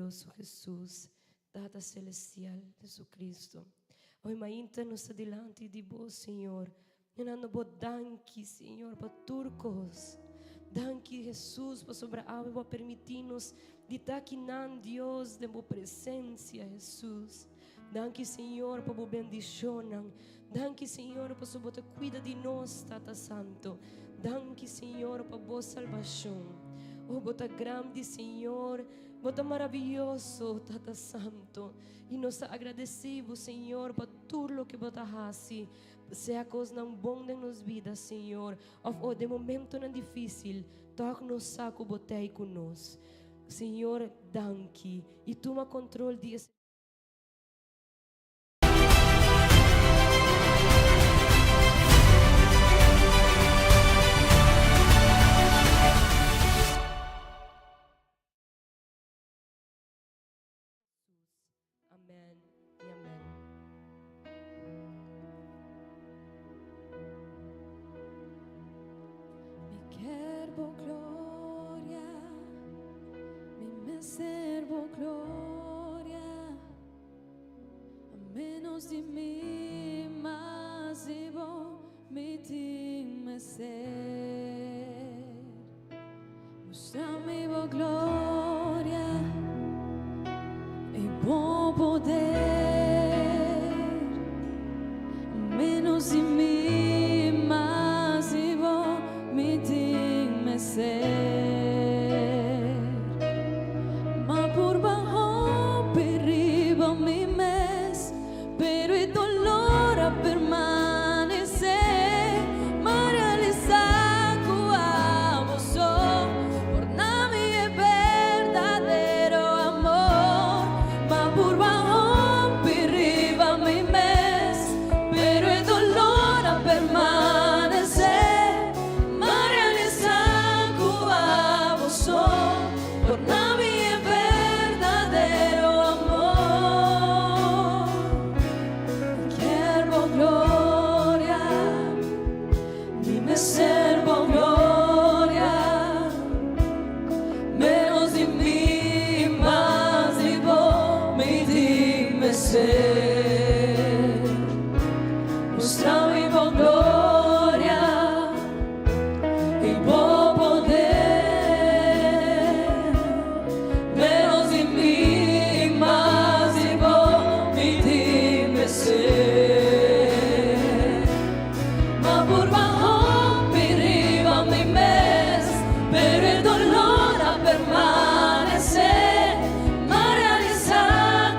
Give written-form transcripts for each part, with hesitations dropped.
Maraviyoso Jesus, Tata Celestial, Jesucristo. Awe mainta nos ta dilanti di Bo, Señor, dunando Bo danki, Señor, pa tur cos. Danki, Jesus, pasobra awe Bo a permiti nos di ta akinan, Dios, den Bo presencia, Jesus. Danki, Señor, pa Bo bendicionnan. Danki, Señor, pasobra Bo ta cuida di nos, Tata Santo. Danki, Señor, pa Bo salbacion. Oh, Bo ta grandi, Señor. Bo ta maraviyoso, Tata Santo. I nos ta agradeci Bo, Señor, pa tur loke Bo ta haci, sea cosnan bon den nos bida, Señor, of oh, den momentonan dificil, toch nos sa cu Bo t'ey cu nos. Señor, danki. I tuma control di e. Amen y amen. Mi kier bo gloria, mi mester bo gloria, a menos di mi, mas di bo mi tin mester. Mustra mi bo gloria i bo poder, menos di mi, mas di bo mi tin mester. Ma purba hopi riba mi mes, Pero e dolor a permanece. M'a realisa cu abo so por na mi e berdadero amor. M'a purba hopi riba mi mes, pero e dolor a permanece. M'a realisa cu abo so por na mi e berdadero amor. Mi kier bo gloria, mi mester bo gloria. Menos di mi, mas di bo mi tin mester. Mustra mi bo gloria. I bo poder, menos di mi, mas di bo mi tin mester. M'a purba hopi riba mi mes, pero e dolor a permanece. M'a realisa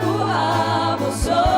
cu abo so.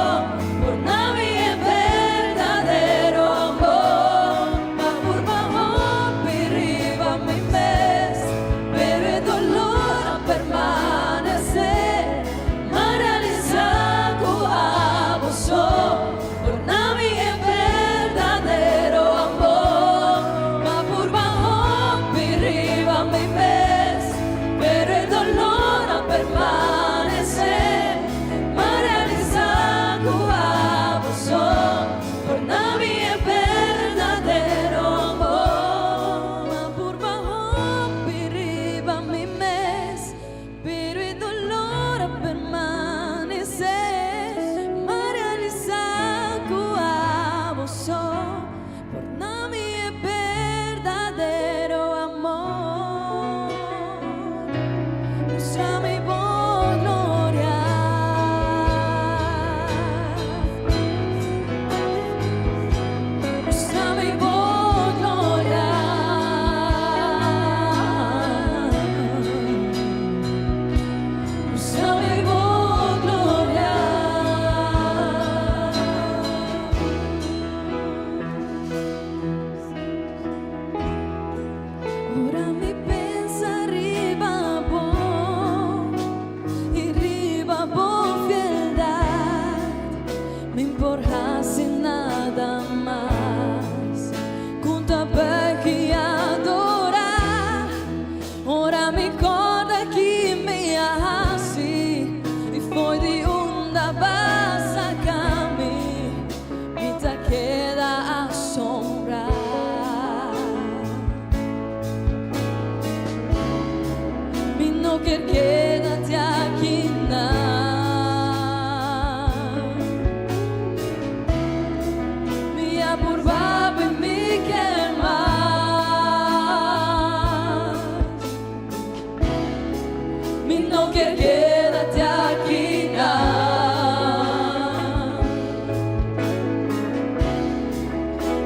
no kier keda te aki nan.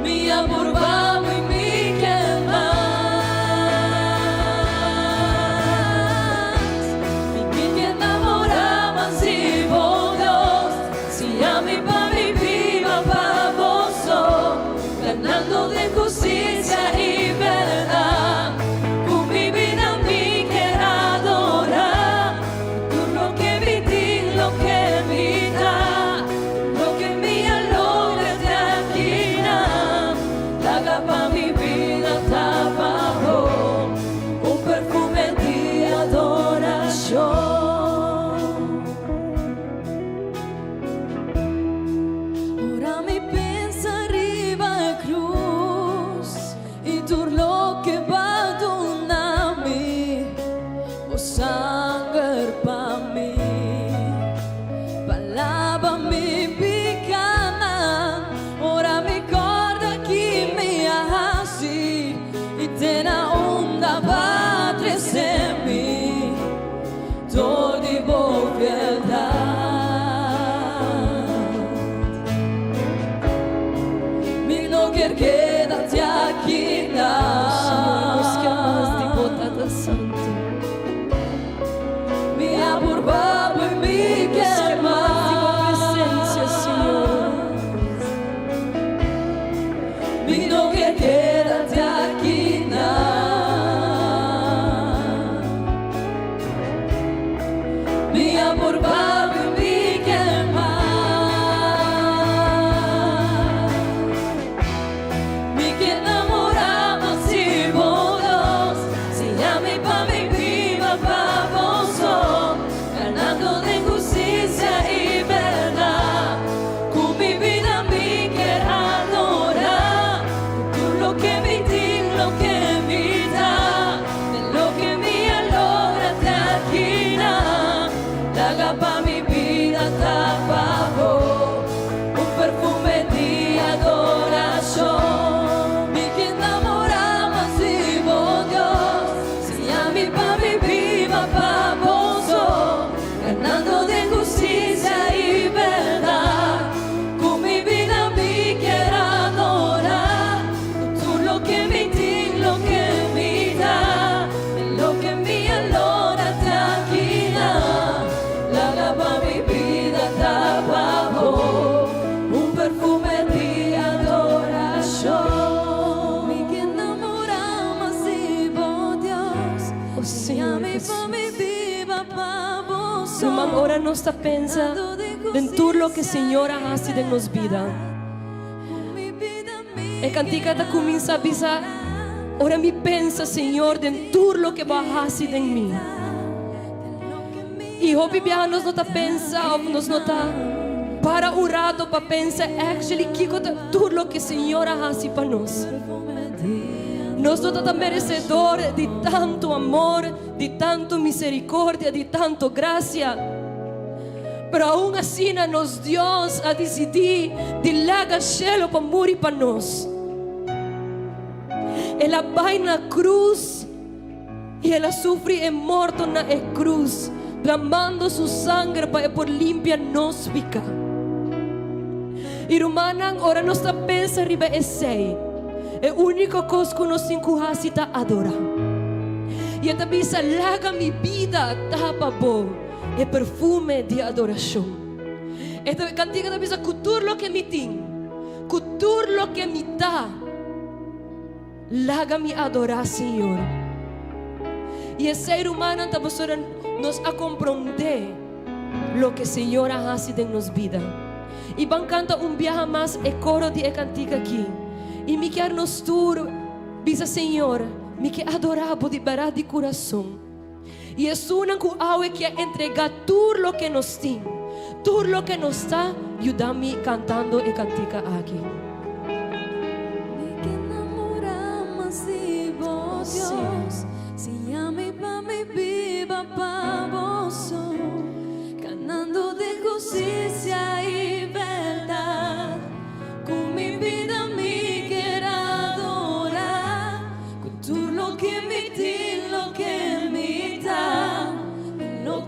Mi a purba bo i mi ke mas. Mi ke enamorá mas di bo, Dios. Siña mi pa mi biba pa bo so, ganando den hustisia i bèrdat. Ku mi bida mi ke adorá. Tur loke mi tin, loke mi ta, loke mi a logra te aki nan. Laga pa mi bida ta pa bo, un perfume di adorashon. Ora mi pensa riba krus i tur loke b'a duna mi, bo sanger pa mi, pa laba mi pikánan. Ora mi kòrda ki mi a hasi i te na unda b'a trese mi, dor di bo fieldat. Mi no kier keda te aki Señor, nos ke mas di bo, nan. Tata Santu. Mi a purba bo i mi Nos ke ke mas di bo presensia, Señor. mas. Mi no kier keda te aki nan. Mi a purba bo i mi ke mas. Mi ke enamorá mas di bo, Dios. Siña mi pa mi biba pa bo so, ganando den hustisia i bèrdat. Ku mi bida mi ke adorá. Tur loke mi tin, loke mi ta, loke mi a logra te aki nan. Laga pa mi bida ta pa bo, un perfume di adorashon. Mi ke enamorá mas di bo, Dios. Siña mi pa mi biba pa bo so, ganando den hustisia i bèrdat. Ku mi bida mi ke adorá. Tur loke mi tin, loke mi ta, loke mi a logra te aki nan. Laga pa mi bida ta pa bo, un perfume di adorashon. Mi ke enamorá mas di bo, Dios. Oh, Señor Siña mi pa Jesus. mi biba pa bo so. Ruman, ora nos ta pensa den tur loke Señor a hasi den nos bida. E kantika ta kuminsá bisa, ora mi pensa, Señor, den tur loke b'a hasi den mi. I hopi biaha nos no ta pensa, òf nos no ta para un ratu pa pensa actually kiko ta tur loke Señor a hasi pa nos. Nos no ta meresedó di tantu amor, di tantu miserikòrdia, di tantu grasia. Pero aun asina nos Dios a disidí di laga shelu pa muri pa nos. El a bai na krus i el a sufri e morto na e krus, dramando su sanger pa por limpia nos piká. I rumannan, ora nos ta pensa riba esei, e úniko kos ku nos tin ku hasi ta adorá. I e ta bisa, laga mi bida ta pa bo, e perfume di adorashon. E kantika ta bisa, ku tur loke mi tin, ku tur loke mi ta, laga mi adorá Señor. I esei, rumannan, ta nos a komprondé loke Señor a hasi den nos bida. I ban kanta un biaha mas e koro di e kantika aki. I mi ke nos tur bisa, Señor, mi ke adorá bo di bèrdat di kurason. I esunnan ku awe ke entregá tur loke nos tin, tur loke nos ta, yuda mi kantando e kantika aki. Mi ke enamorá mas di bo, Dios. Siña mi pa mi biba pa bo so, ganando den hustisia i bèrdat. Ku mi bida mi ke adorá. Ku tur loke mi tin, loke mi ta, loke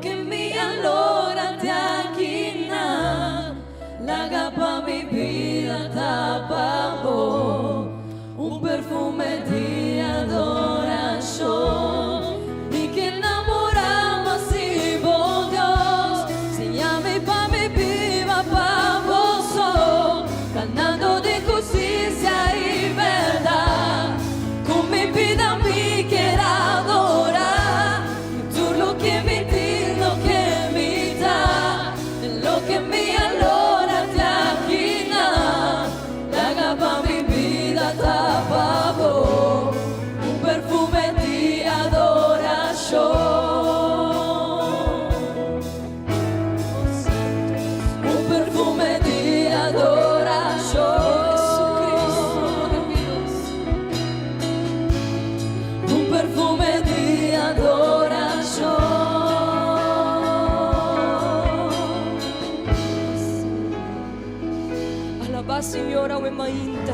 alabá Señor awe mainta.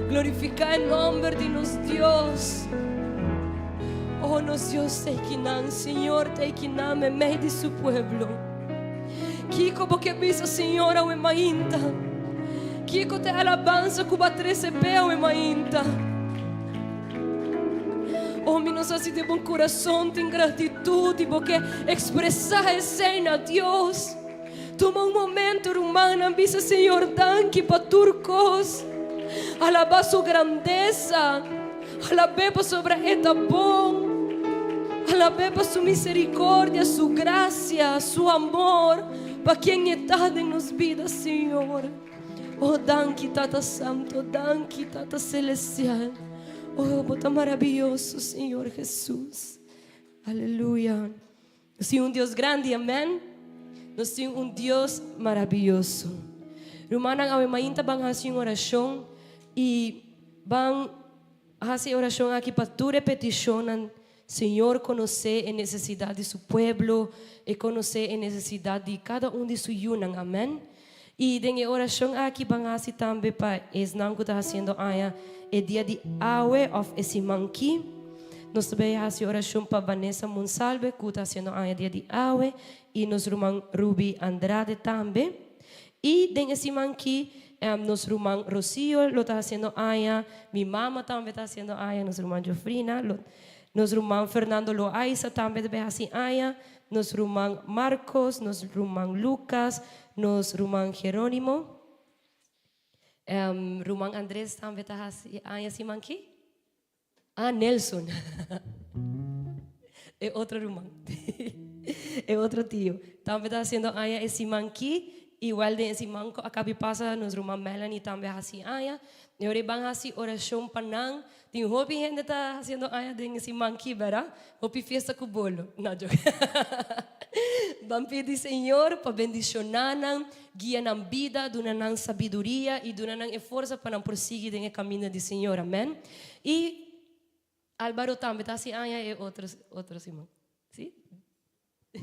Glorifiká e nòmber di nos Dios. Oh, nos Dios ta eikinan, Señor ta eikinan meimei di su pueblo. Kiko bo ke bisa Señor awe mainta? Kiko ta e alabansa ku bo a trese p'e awe mainta? Oh, mi no sa si den bo kurason tin gratitut i bo ke ekspresá esei na Dios. Tuma un momento, rumannan, bisa Señor danki pa tur kos. Alabá su grandesa. Alab'é pasobra e ta bon. Alab'é pa su misericordia, su gracia, su amor pa ken e ta den nos bida, Señor. Oh, danki, Tata Santo, danki, Tata Celestial. Oh, bo ta maraviyoso, Señor Jesus. Aleluya. Nos tin un Dios grandi, amen. Nos tin un Dios maraviyoso. Rumannan, awe mainta ban hasi un orashon i ban hasi e orashon aki pa tur e petishonnan. Señor konosé e nesesidat di su pueblo, e konosé e nesesidat di kada un di su yunan, amen. I den e orashon aki ban hasi tambe pa esnan ku ta hasiendo aña e dia di awe òf e siman ki. Nos ta bai hasi orashon pa Vanessa Monsalve ku ta hasiendo aña dia di awe i nos ruman Ruby Andrade tambe. I den e siman ki nos ruman Rocio lo ta hasiendo aña, mi mama tambe ta hasiendo aña, nos ruman Jofrina lo, nos ruman Fernando Loaiza tambe ta bai hasi aña, nos ruman Marcos, nos ruman Lucas, nos ruman Jerónimo, ruman Andrés tambe ta hasi aña siman ki? Ah, Nelson. E otro ruman. E otro tio. Tambe ta hasiendo aña e siman ki. Igual den e siman ku a kabi pasa nos ruman Melanie tambe a hasi aña. E ora e ban hasi orashon pa nan. Tin hopi hende ta hasiendo aña den e siman ki, bera? Hopi fiesta ku bolo. No, joke. Ban pidi Señor pa bendishoná nan, guia nan bida, duna nan sabiduria i duna nan e forsa pa nan por sigui den e kaminda di Señor. Amen. I Álvaro tambe ta hasi aña e otro otro siman. Si?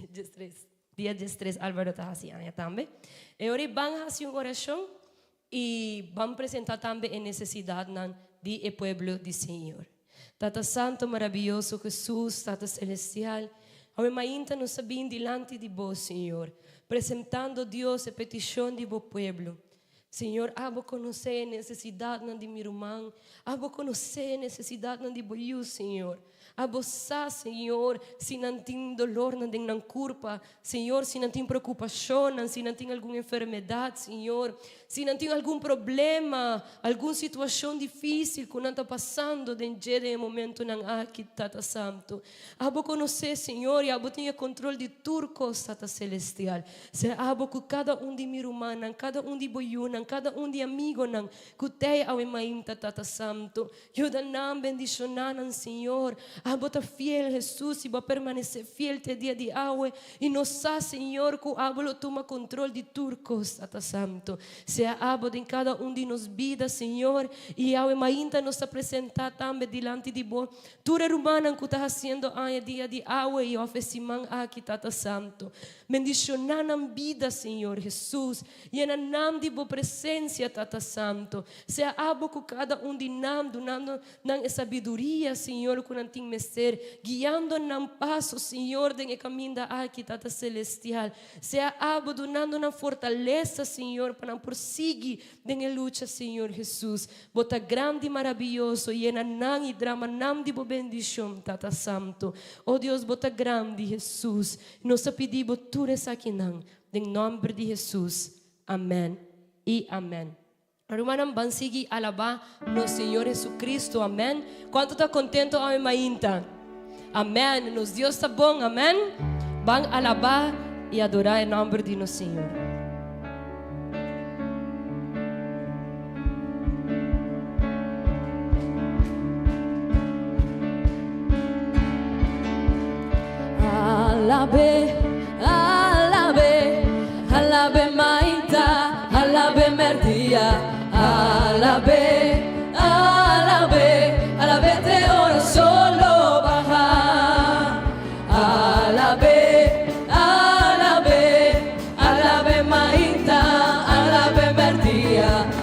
Diestres. Dia diestres Álvaro ta hasi aña tambe. E ora ei ban hasi un orashon i ban presentá tambe e nesesidatnan di e pueblo di Señor. Tata Santo Marabiyoso Hesus, Tata Celestial, awe mainta nos ta bin dilanti di Bo, Señor, presentando, Dios, e petishon di Bo pueblo. Señor, abo konosé e nesesidatnan di mi ruman. Abo konosé e nesesidatnan di bo yu, Señor. Abo sa, Señor, si nan tin dolornan den nan kurpa, Señor, si nan tin preokupashonnan, si nan tin algun enfermedat, Señor, si nan tin algun problema, algun situashon difísil ku nan ta pasando den dje den e momentunan aki, Tata Santu. Abo konosé, Señor, i abo tin e kontrol di tur kos, Tata Selestial. Ser abo ku kada un di mi rumannan, kada un di bo yunan, kada un di amigonan ku t'ei awe mainta, Tata Santu. Yuda nan, bendishoná nan, Señor. Abo ta fiel, Hesus, i bo a permanesé fiel te dia di awe. I nos sa, Señor, ku abo lo tuma kontrol di tur kos, Tata Santu. Sea abo den kada un di nos bida, Señor. I awe mainta nos ta presentá tambe dilanti di bo Tur e rumannan ku ta hasiendo aña dia di awe i òf e siman aki, Tata Santu, bendishoná nan bida, Señor Hesus. Yena nan di Bo presensia, Tata Santu. Sea abo ku kada un di nan, dunando nan e sabiduria, Señor, ku nan tin mester, guiando nan paso, Señor, den e kaminda aki, Tata Selestial. Sea abo dunando nan fortalesa, Señor, pa nan por sigui den e lucha, Señor Hesus. Bo ta grandi i marabiyoso, yena nan i drama nan di bo bendishon, Tata Santu. O Dios, bo ta grandi, Hesus. Nos ta pidi bo tur esakinan, den nòmber di Hesus. Amèn i amèn. Rumannan, ban sigui alabá nos Señor Jesucristo. Amèn. Kuantu ta kontento awe mainta? Amèn. Nos Dios ta bon. Amèn. Ban alabá i adorá e nòmber di nos Señor. Alab'é, alab'é, alab'é mainta, alab'é merdia, alab'é, alab'é, alab'é te ora sol lo baha. Alab'é, alab'é, alab'é mainta, alab'é merdia.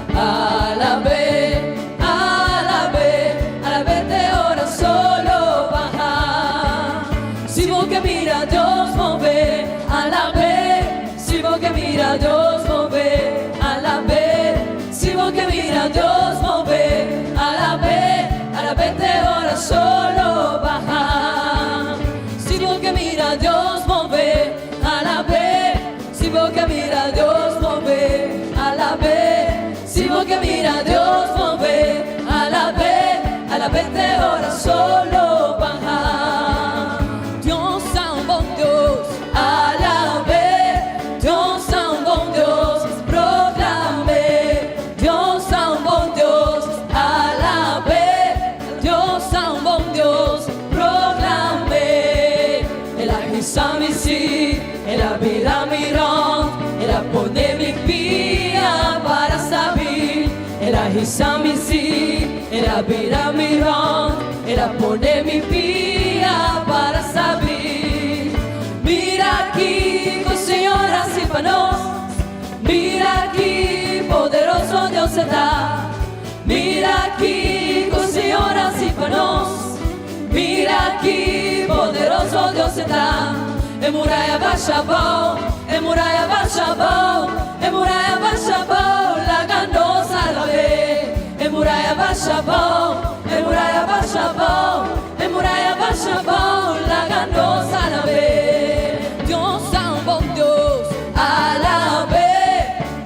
Solo baha. Dios ta un bon Dios, alab'é. Dios ta un bon Dios, proklam'é. Dios ta un bon Dios, alab'é. Dios ta un bon Dios, proklam'é. El a hisa mi sí, el a bira mi rònt, el a pone mi pia para stabil. El a hisa mi sí, el a bira mi rònt, el a pone mi pia para stabil. Mira kiko Señor a hasi pa nos, mira ki poderoso Dios ta. Mira kiko Señor a hasi pa nos, mira ki poderoso Dios ta. E muraya a basha abou, e muraya a basha abou, e muraya a basha abou, laga nos alab'é. E muraya a basha abou, e muraya a basha abou, e muraya a basha abou, laga nos alab'é. Dios ta un bon Dios, alab'é.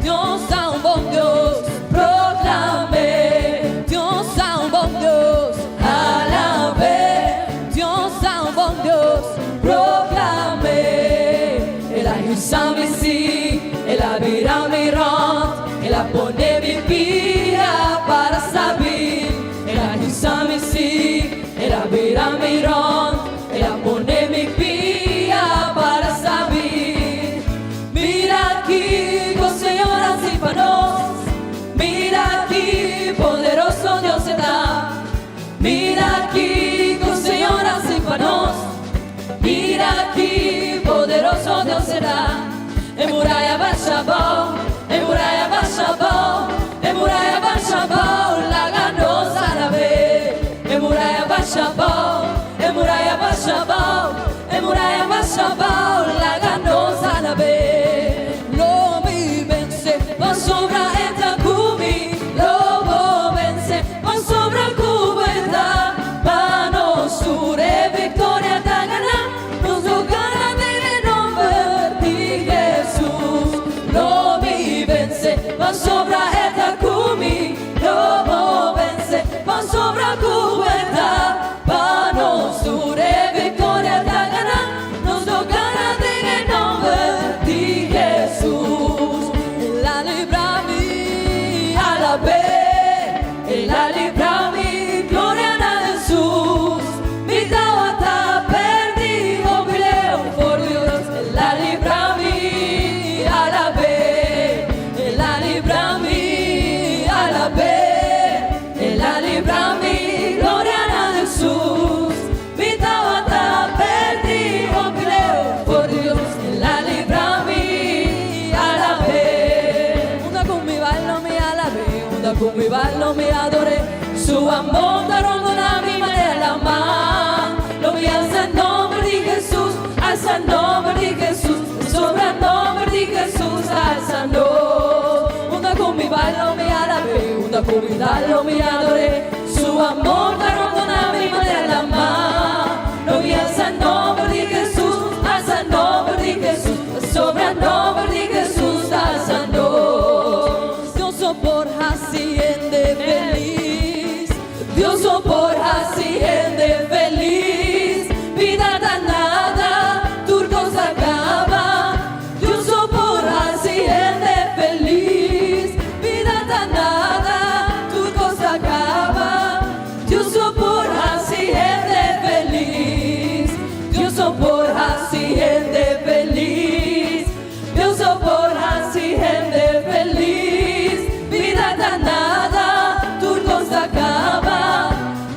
Dios ta un bon Dios, proklam'é. Dios ta un bon Dios, alab'é. Dios ta un bon Dios, proklam'é. El a hisa mi sí, el a bira mi rònt, el a pone mi pia para stabil. El a hisa mi sí, el a bira mi rònt, el a pone mi pia para stabil. Mira kiko Señor a hasi pa nos, mira ki poderoso Dios ta. Mira kiko Señor a hasi pa nos, mira ki poderoso Dios ta. E muraya a basha abou, e muraya a basha abou, e muraya a basha abou, laga nos alab'é. E muraya a basha abou, e muraya a basha abou, e muraya a basha abou, laga nos alab'é. Lo mi vense, pasobra e ta ku mi, lo bo vense, pasobra ku bo ta, pa nos tur e viktoria ta ganá, nos lo gana den e nòmber di Jesus. Lo mi vense, pasobra e ta ku mi, lo bo vense, pasobra ku bo ta, pa nos tur e viktoria ta ganá, nos lo gana den e nòmber di Jesus. El a libra mi, alab'é, el a libra mi, gloria na Jesus. Mi tabata pèrdí, hopi leu for di Dios. El a libra mi, alab'é, el a libra mi, alab'é, el a libra mi, gloria na Jesus. Mi tabata pèrdí, hopi leu for di Dios. El a libra mi, alab'é. Unda ku mi bai lo mi alab'é, unda ku mi bai lo mi ador'é. Su amor ta rondoná mi manera laman. Lo mi alsa nòmber di Jesus, alsa nòmber di Jesus, sobra nòmber di Jesus, alsa nos. Unda ku mi bai lo mi alab'é, unda ku mi bai lo mi ador'é. Su amor ta rondoná mi manera laman. Lo mi alsa nòmber di Jesus, alsa nòmber di Jesus, sobra nòmber di Jesus, alsa nos. Dios por hasi hende felis. Dios por hasi hende felis. Bida ta nada, tur kos a kaba. Dios por hasi hende felis. Bida ta nada, tur kos a kaba. Dios por hasi hende felis. Dios por hasi hende felis. Dios por hasi hende felis. Bida ta nada, tur kos a kaba.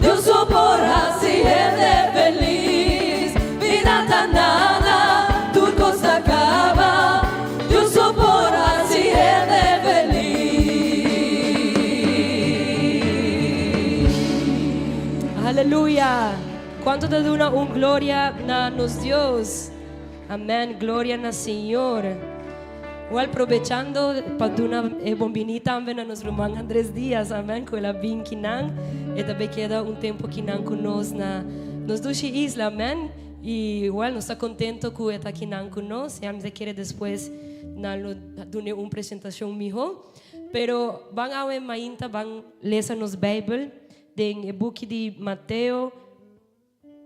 Dios por hasi hende felis. Bida ta nada, tur kos a kaba. Dios por hasi hende felis. Aleluya. Kuantu ta duna un gloria na nos Dios? Amèn. Gloria na Señor. Well, aprovechando pa duna e bon biní tambe na nos ruman Andrés Diaz, amèn, ku el a bin akinan, e tambe keda un tempu akinan ku nos na nos dushi isla, amèn. I well, nos ta kontentu ku e ta akinan ku nos. Ya mi ke despues nan lo duna un presentashon mihó. Pero ban awe mainta ban lesa nos Beibel. den e buki di Mateo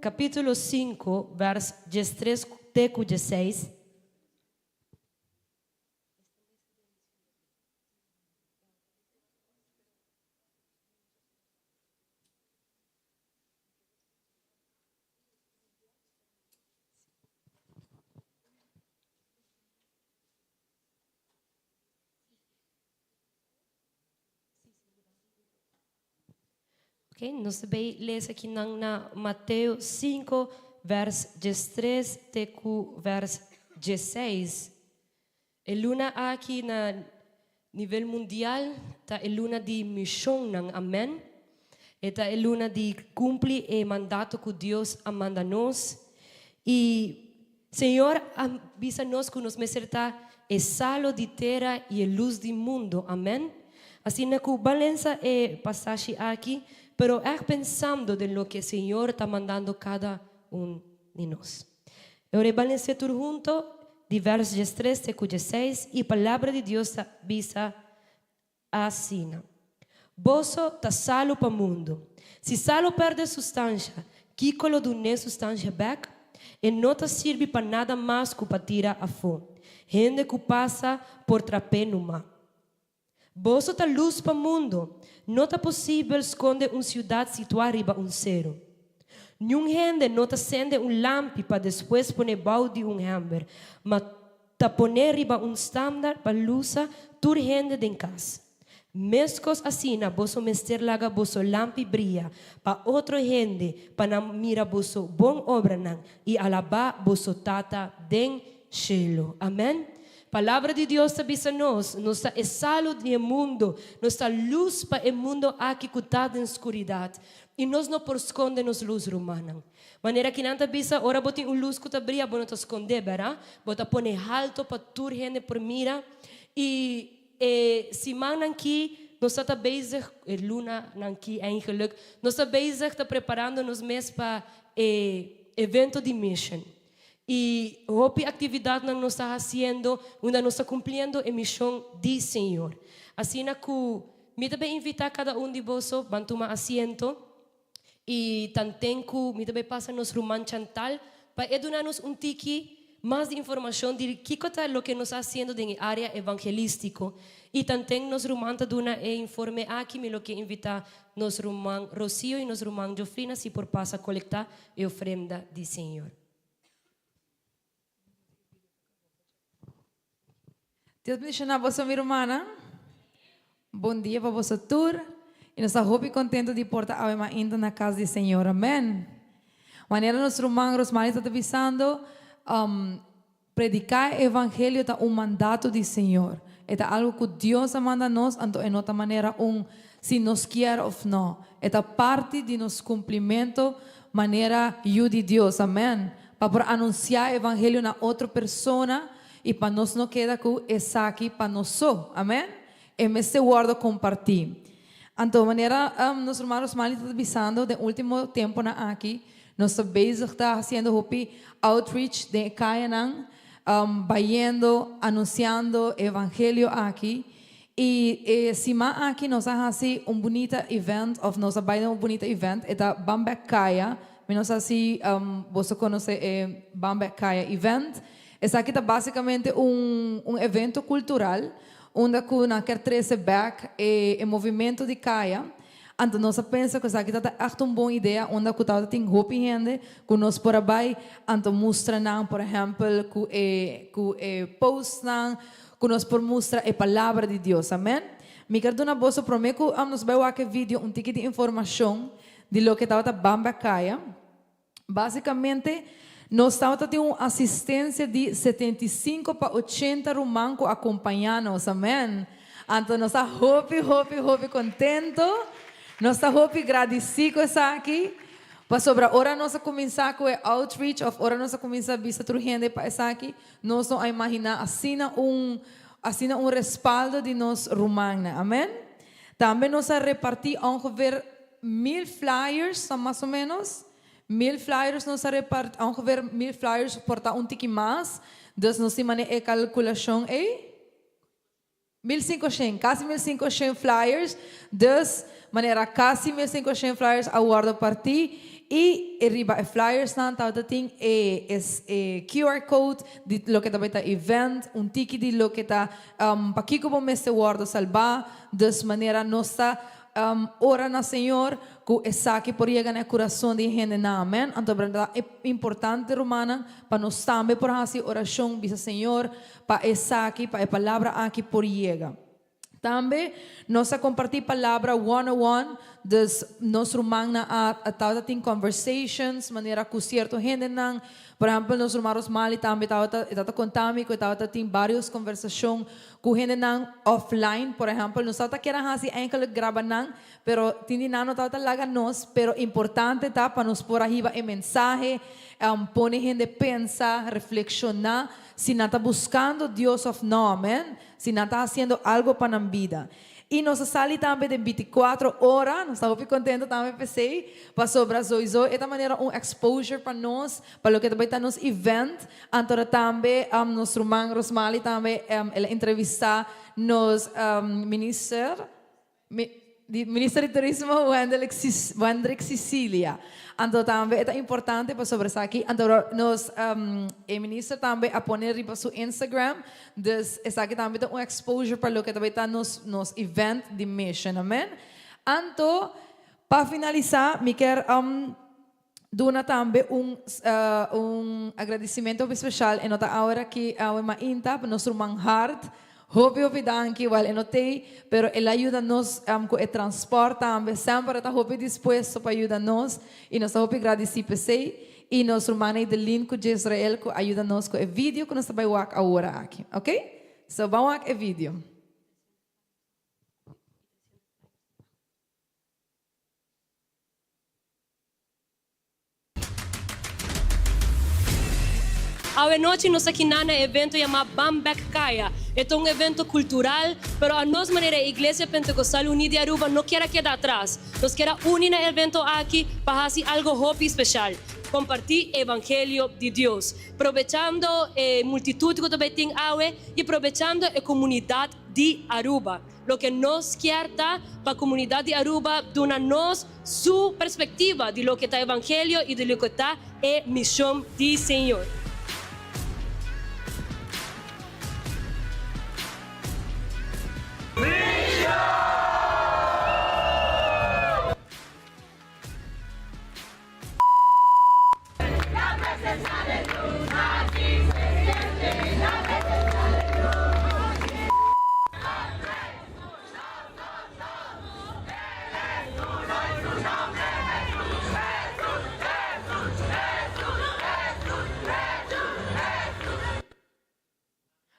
kapítulo 5 vers 13 te ku 16. Ok, nos ta bay lesa akinan na Mateo 5 vers 13 te ku vers 16. E luna aki na nivel mundial ta e luna di mishonnan, amen. E ta e luna di kumpli e mandato ku Dios a manda nos. I Señor a bisa nos ku nos mester ta e salo di tera i e lus di mundo, amen. Asina ku ban lensa e pasashi aki, pero ègt pensando den loke Señor ta mandando kada un di nos. E ora e ban lens'é tur hunto, di vèrs diestres te ku diesseis, i Palabra di Dios ta bisa asina, Boso ta salu pa mundu. Si salu pèrdè sustansha, kiko lo dun'é sustansha bèk? E no ta sirbi pa nada mas ku pa tira afó. Hende ku pasa por trap'é numa. Boso ta lus pa mundu. No ta posibel skonde un siudat situá riba un seru. Niun hende no ta sende un lampi pa despues pon'é bou di un hèmber, ma ta pon'é riba un standaard pa lusa tur hende den kas. Meskos asina boso mester laga boso lampi bria pa otro hende pa nan mira boso bon obranan i alabá boso Tata den shelu. Amèn. Palabra di Dios ta bisa nos, nos ta e salu di e mundo, nos ta lus pa e mundo aki ku ta den skuridat, i nos no por skonde nos lus, rumannan. Manera ki nan ta bisa, ora bo tin un lus ku ta bria, bo no ta skond'é, bèrda? Bo ta pone halto pa tur hende por mira. I e simannan ki nos ta ta bezig, e lunanan ki eigenlijk, nos ta bezig ta preparando nos mes pa e evento di mission. I hopi aktividatnan nos ta hasiendo unda nos ta kumpliendo e mishon di Señor. Asina ku mi ta bai invitá kada un di boso ban tuma asiento i tanten ku mi ta bai pasa nos ruman Chantal pa e duna nos un tiki mas di informashon di kiko ta loke nos ta hasiendo den e área evangelístiko. I tanten nos ruman ta duna e informe aki mi lo ke invitá nos ruman Rocío i nos ruman Jofrina si por pasa kolektá e ofrenda di Señor. Dios bendiciona boso mi rumannan. Bon dia pa boso tur. Y nos ta hopi contento di por ta awe mainta na cas di Señor. Amen. Manera nos ruman Rosmary ta ta bisando, um, predica e evangelio ta un mandato di Señor. E ta algo cu Dios a manda nos, anto e no ta manera un si nos kier of no. E ta parti di nos cumplimento manera yu di Dios. Amen. Pa por anuncia e evangelio na otro persona y pa nos no keda cu esaki pa nos so. Amen. E mester wordo comparti. Anto manera nos ruman Rosmali ta bisando den ultimo temponan aki nos ta bezig ta haciendo hopi outreach den e cayanan, bayendo, anunciando e evangelio aki. Y e siman aki nos a haci un bunita event of nos a bay den un bunita event, e ta Ban Bek Caya. Mi no sa si boso conoce e Ban Bek Caya event. Esaki ta basicamente un un evento cultural unda cu nan kier trece bek e e movimento di caya. Anto nos a pensa cu esaki ta ta echt un bon idea unda cu tabata tin hopi hende cu nos por a bay anto mustra nan por ehempel cu e cu e postnan cu nos por mustra e palabra di Dios. Amen. Mi kier duna boso prome cu nos bay wak e video un tiki di informacion di loke tabata ban bek caya. Básicamente, nos tabata tin un asistencia di 75 pa 80 ruman cu a compañá nos. Amén. Anto nos ta hopi, hopi, hopi contento. Nos ta hopi gradicí cu esaki, pasobra ora nos a cuminsá cu e outreach of ora nos a cuminsá bisa tur hende pa esaki, nos no a imaginá asina un, asina un respaldo di nos rumannan. Amén. Tambe nos a repartí ongeveer 1000 flyers, mas o menos. 1000 flyers nos a reparti, ongeveer 1000 flyers por ta un tiki mas. Dus nos tin mane e calculacion ey. 1500, kasi 1500 flyers, dus manera kasi 1500 flyers a wordo parti y riba e flyers nan tabata tin e e QR code di loke ta bay ta event, un tiki di loke ta pakico bo mester wordo salba, dus manera nos ta ora na Señor cu esaki por yega na e curason di e hendenan, amen. Anto ta importante rumannan pa nos tambe por haci oracion bisa Señor Pa esaki, pa e palabra aki por yega. Tambe nos a comparti palabra one on one, dus nos rumannan a tabata tin conversations manera cu cierto hendenan. Por ehempel nos ruman Rosmali tambe tabata, e tabata conta mi cu e tabata tin varios conversacion cu hendenan offline. Por ehempel nos tabata kier a haci enkele graba nan, Pero tin di nan no tabata laga nos, pero importante ta pa nos por a hiba e mensahe, pone hende pensa, reflekshoná si nan ta buskando Dios òf no, amèn, si nan ta hasiendo algo pa nan bida. I nos a sali tambe den bintikuatro ora, nos ta hopi kontento tambe p'esei, pasobra soiso e ta manera un exposure pa nos, pa loke ta bai ta nos event, anto tambe nos ruman Rosmali tambe el a entrevistá nos minister, Di Minister di Turismo Wendrick Cicilia. Anto tambe e ta importante pasobra esaki anto nos e minister tambe a pone riba su Instagram dus esaki tambe ta un exposure pa loke ta bay ta nos nos event di mission amen. Anto pa finalisa mi kier Duna tambe un un agradecimento hopi special e no ta awor aki awe mainta pa nos ruman Hart. Hopi hopi danki wel e no tey pero el a yuda nos cu e transport tambe semper e ta hopi dispuesto pa yuda nos y nos ta hopi gradici p'esey y nos ruman Eidelin cu Jezreel cu a yuda nos cu e video cu nos ta bay wak awor aki ok so ban wak e video. Awe nochi nos ta kina na e evento yamá Ban Bek Kaya. E ta un evento kultural, pero a nos manera e Iglesia Pentecostal Uní di Aruba no kier a keda atras. Nos kier a uni na e evento aki pa hasi algo hopi speshal, kompartí e evangelio di Dios, probechando e multitut ku ta bai tin awe i probechando e komunidat di Aruba. Loke nos kier ta pa comunidad di Aruba duna nos su perspectiva di loke ta Evangelio y di loke ta e mision di Señor.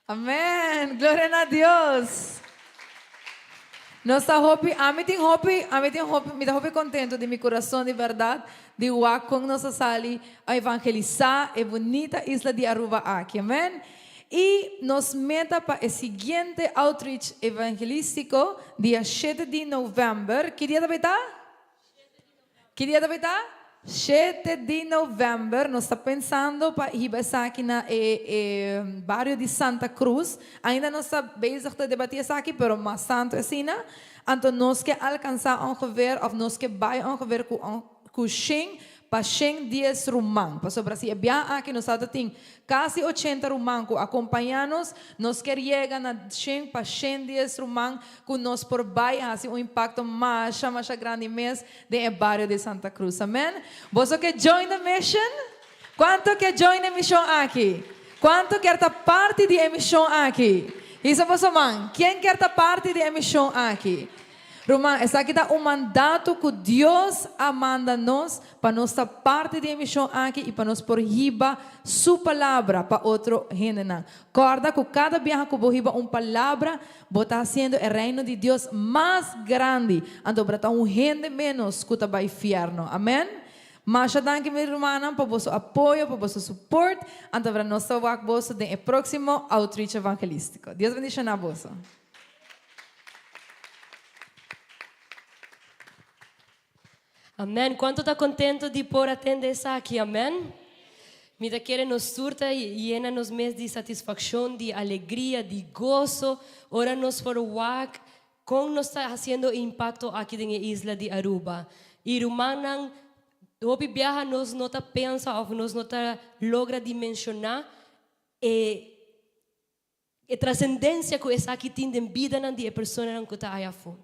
Amen! Gloria na Dios! Nos ta hopi, ami tin hopi, ami tin hopi, mi ta hopi contento di mi curason di berdad di wak con nos a sali a evangelisa e bunita isla di Aruba aki. Amen! Y nos meta pa e siguiente outreach evangelistico dia shete di november, ki dia ta bay ta? Ki dia ta bay ta? Shete di november. Nos ta pensando pa hiba esaki na e e bario di Santa Cruz. Ainda nos ta bezig ta debati esaki, pero mas tanto asina. Anto nos ke alcansa ongeveer of nos ke bay ongeveer cu cu shen pa shen dies ruman. Pasobra si e biaha aki nos tabata tin Kasi ochenta ruman ku a kompañá nos, nos kier yega na shen pa 110 ruman ku nos por bai hasi un impakto masha masha grandi mes den e bario di Santa Cruz. Amen. Boso ke join the mission? Kuantu ke join e mishon aki? Kuantu kier ta parti di e mishon aki? Hisa boso man. Ken kier ta parti di e mishon aki? Ruman, esaki ta un mandato ku Dios a manda nos pa nos ta parti di e mishon aki i pa nos por hiba Su palabra pa otro hendenan. Kòrda ku kada biaha ku bo hiba un palabra, bo ta hasiendo e Reino di Dios mas grandi, anto bo ta un hende ménos ku ta bai fièrnu. Amèn. Masha danki mi rumannan pa boso apoyo, pa boso support, anto nos ta wak boso den e próksimo Outreach Evangelístiko. Dios bendishoná boso. Amen. Cuanto ta contento di por atende esaki? Amen. Mi ta kere nos tur ta yena nos mes di satisfakshon, di alegria, di goso ora nos por wak kon nos ta hasiendo impakto aki den e isla di Aruba. I rumannan, hopi biaha nos no ta pensa òf nos no ta logra dimenshoná e E trasendensia ku esaki tin den bidanan di e personanan ku ta aya afó.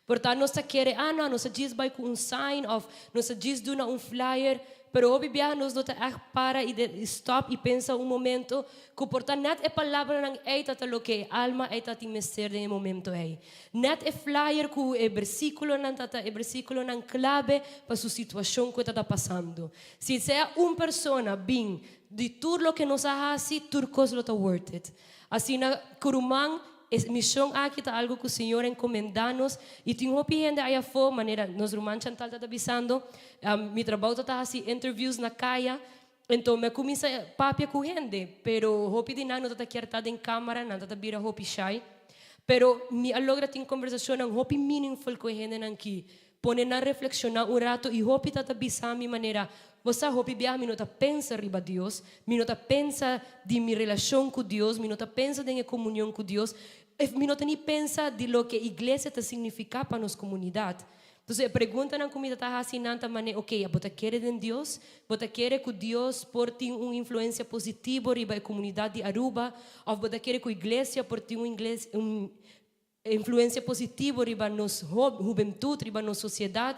Por ta nos ta kere, ah no, nos a djis bai ku un sign òf nos a djis duna un flyer, pero hopi biaha nos no ta ègt para i stòp i pensa un momento ku por ta nèt e palabranan ei ta ta loke e alma ei ta tin mester den e momento ei. Nèt e flyer ku e bersíkulonan ta ta e bersíkulonan klabe pa su situashon ku e ta ta pasando. Si sea un persona bin Di tur loke nos a hasi, tur kos lo ta worth it. Asina ku ruman, e mishon aki ta algu ku Señor a enkomendá nos i tin hopi hende aya afó, manera nos ruman Chantal ta ta bisando, mi trabou ta ta hasi interviews na kaya, enton mi a kuminsá papia ku hende, pero hopi di nan no ta ta kier ta den kamara, nan ta ta bira hopi shy. Pero mi a logra tin kombersashonnan hopi meaningful ku e hendenan ki Pone nan reflekshoná un rato i hopi ta ta bisa mi manera, Bo sa, hopi biaha mi no ta pensa riba Dios, mi no ta pensa di mi relashon ku Dios, mi no ta pensa den e komunion ku Dios, ef mi no ta ni pensa di loke iglesia ta signifiká pa nos komunidat. Entonces e preguntanan ku mi ta ta hasi nan ta mane, Oke, bo ta kere den Dios? Bo ta kere ku Dios por tin un influensia positivo riba e komunidat di Aruba? Òf bo ta kere ku iglesia por tin un un E influencia positivo riba nos hubentud, riba nos sociedad.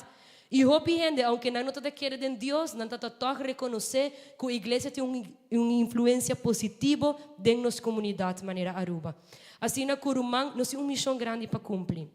Y hopi hende, aunke nan no ta ta kere den Dios, nan ta ta tog reconoce cu iglesia tin un influencia positivo den nos comunidad manera Aruba. Asina cu ruman, nos tin un mision grandi pa cumpli.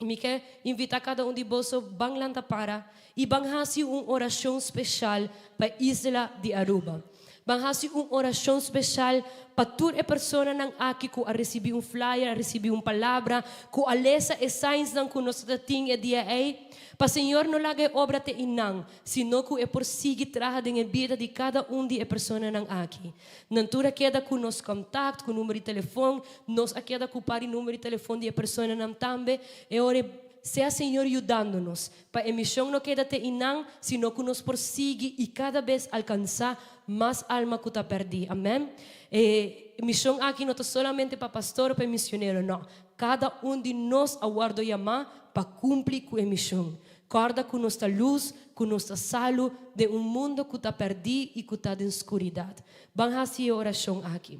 Y mi ke invita cada un di boso ban lanta para y ban haci un oracion special pa isla di Aruba. Ban hasi un orashon speshal pa tur e personanan aki ku a risibí un flyer, a risibí un palabra, ku a lesa e signsnan ku nos ta tin e dia ei. Pa Señor no laga e obra te einan, sino ku e por sigui traha den e bida di kada un di e personanan aki. Nan tur a keda ku nos kontakt, ku number di telefon, nos a keda ku par di number di telefon di e personanan tambe. E ora e sea Señor yudando nos. Pa e mishon no keda te einan, sino ku nos por sigui i kada bes alkansá mas alma ku ta pèrdí. Amèn. E mishon aki no ta solamente pa pastor o pa e misionero, nò. Kada un di nos a wòrdu yamá pa kumpli ku e mishon. Kòrda ku nos ta lus, ku nos ta salu den un mundu ku ta pèrdí i ku ta den skuridat. Ban hasi e orashon aki.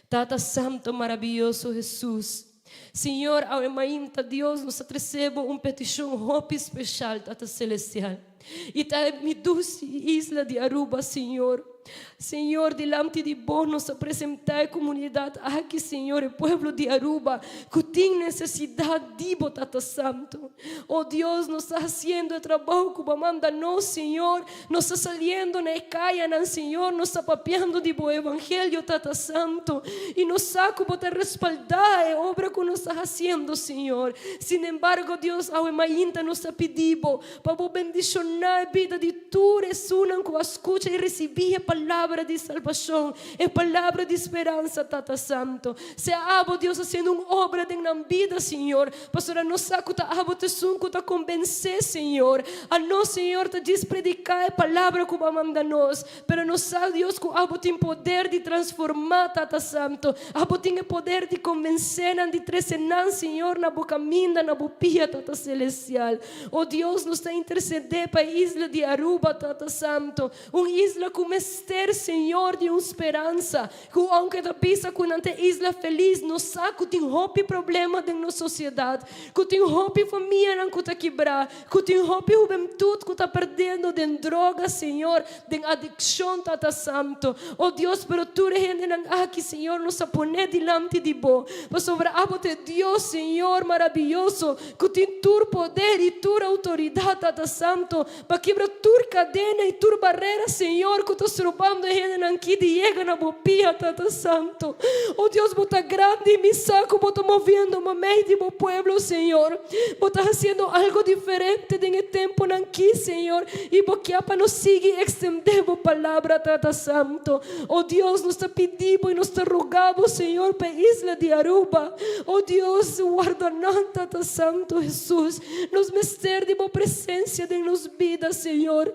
Tata Santo Marabiyoso Hesus, Señor, awe mainta, Dios, nos ta trece Bo un peticion hopi special, Tata Celestial. Y ta e mi dushi isla di Aruba, Señor. Señor, dilanti di Bo nos ta presenta e comunidad aki, Señor, e pueblo di Aruba, cu tin necesidad di Bo, Tata Santo. Oh Dios, nos ta haciendo e trabou cu Bo a manda nos, Señor. Nos ta saliendo na e kayanan, Señor, nos ta papiando di Bo Evangelio, Tata Santo, i nos sa ku Bo ta respaldá e obra ku nos ta hasiendo, Señor. Sinembargo, Dios, awe mainta nos ta pidi Bo pa Bo bendishoná e bida di tur esunnan ku a skucha i risibí e palabra di salbashon, e palabra di speransa, Tata Santo. Sea Abo, Dios, hasiendo un obra den nan bida, Señor. Pasobra nos sa ku ta abo ta esun ku ta kombensé, Señor. Anos, Señor, ta djis prediká e palabra ku bo a manda nos. Pero nos sa, Dios, ku abo tin poder di transformá, Tata Santo. Abo tin e poder di kombensé nan, di trese nan, Señor, na bo kaminda, na bo pia, Tata Selestial. O Dios, nos ta intersedé pa e isla di Aruba, Tata Santo. Un isla ku mester, Señor, di un speransa. Ku ounke ta bisa ku nan ta e isla felis, nos sa ku tin hopi problema den nos sosiedat, ku tin hopi famianan ku ta kibrá, ku tin hopi hubentut ku ta perdiendo den droga, Señor, den adikshon, Tata Santo. O Dios, pero tur e hendenan aki, Señor, nos a pone dilanti di Bo, pasobra Abo ta e Dios, Señor, marabiyoso, ku tin tur poder i tur outoridat, Tata Santo. Pa kibra tur kadena i tur barera, Señor, ku ta strobando e hendenan ki di yega na Bo pia, Tata Santo. O Dios, Bo ta grandi i mi sa ku Bo ta moviendo mamei di Bo pueblo, Señor. Bo ta hasiendo algo diferente den e temponan ki, Señor, i Bo kia pa nos sigui ekstendé Bo palabra, Tata Santo. O Dios, nos ta pidi Bo i nos ta roga Bo, Señor, pa e isla di Aruba. O Dios, warda nan, Tata Santo Hesus. Nos mester di Bo presencia den nos bida, Señor.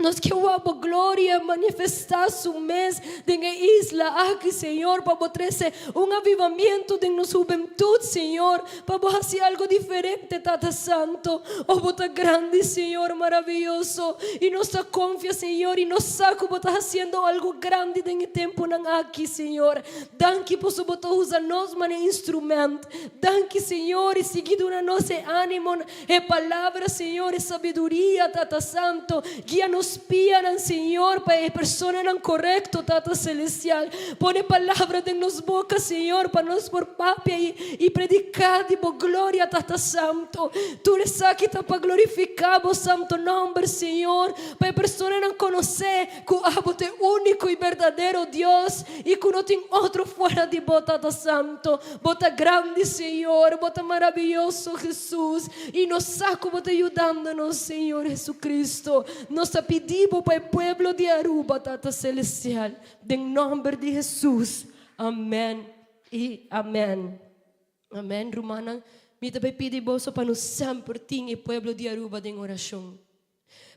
Nos ke wak bo gloria manifestá su mes den e isla aki, Señor, pa bo trese un avivamiento den nos hubentut, Señor, pa bo hasi algo diferente, Tata Santo. Oh, bo ta grandi, Señor, maraviyoso, i nos ta konfia, Señor, i nos sa ku bo ta hasiendo algo grandi den e tempunan aki, Señor. Danki pasobra bo ta usa nos manera instrument. Danki, Señor, i sigui duna nos e ánimo. E palabra, Señor, e sabiduria, Tata Santo, guia nos pianan, Señor, pa e personanan korekto, Tata Celestial. Pone palabra den nos boka, Señor, pa nos por papia i, i prediká di Bo gloria, Tata Santo. Tur esaki ta pa glorifiká Bo santo nòmber, Señor, pa e personanan konosé ku Abo ta e úniko i berdadero Dios i ku no tin otro fuera di Bo, Tata Santo. Bo ta grandi, Señor, Bo ta maraviyoso, Hesus, i nos sa ku Bo ta yudando nos, Señor Jesucristo. Nos ta pidi Bo pa e pueblo di Aruba, Tata Celestial, den nomber di Hesus. Amen i amen. Amen, rumannan. Mi ta bai pidi boso pa nos semper tin e pueblo di Aruba den orashon.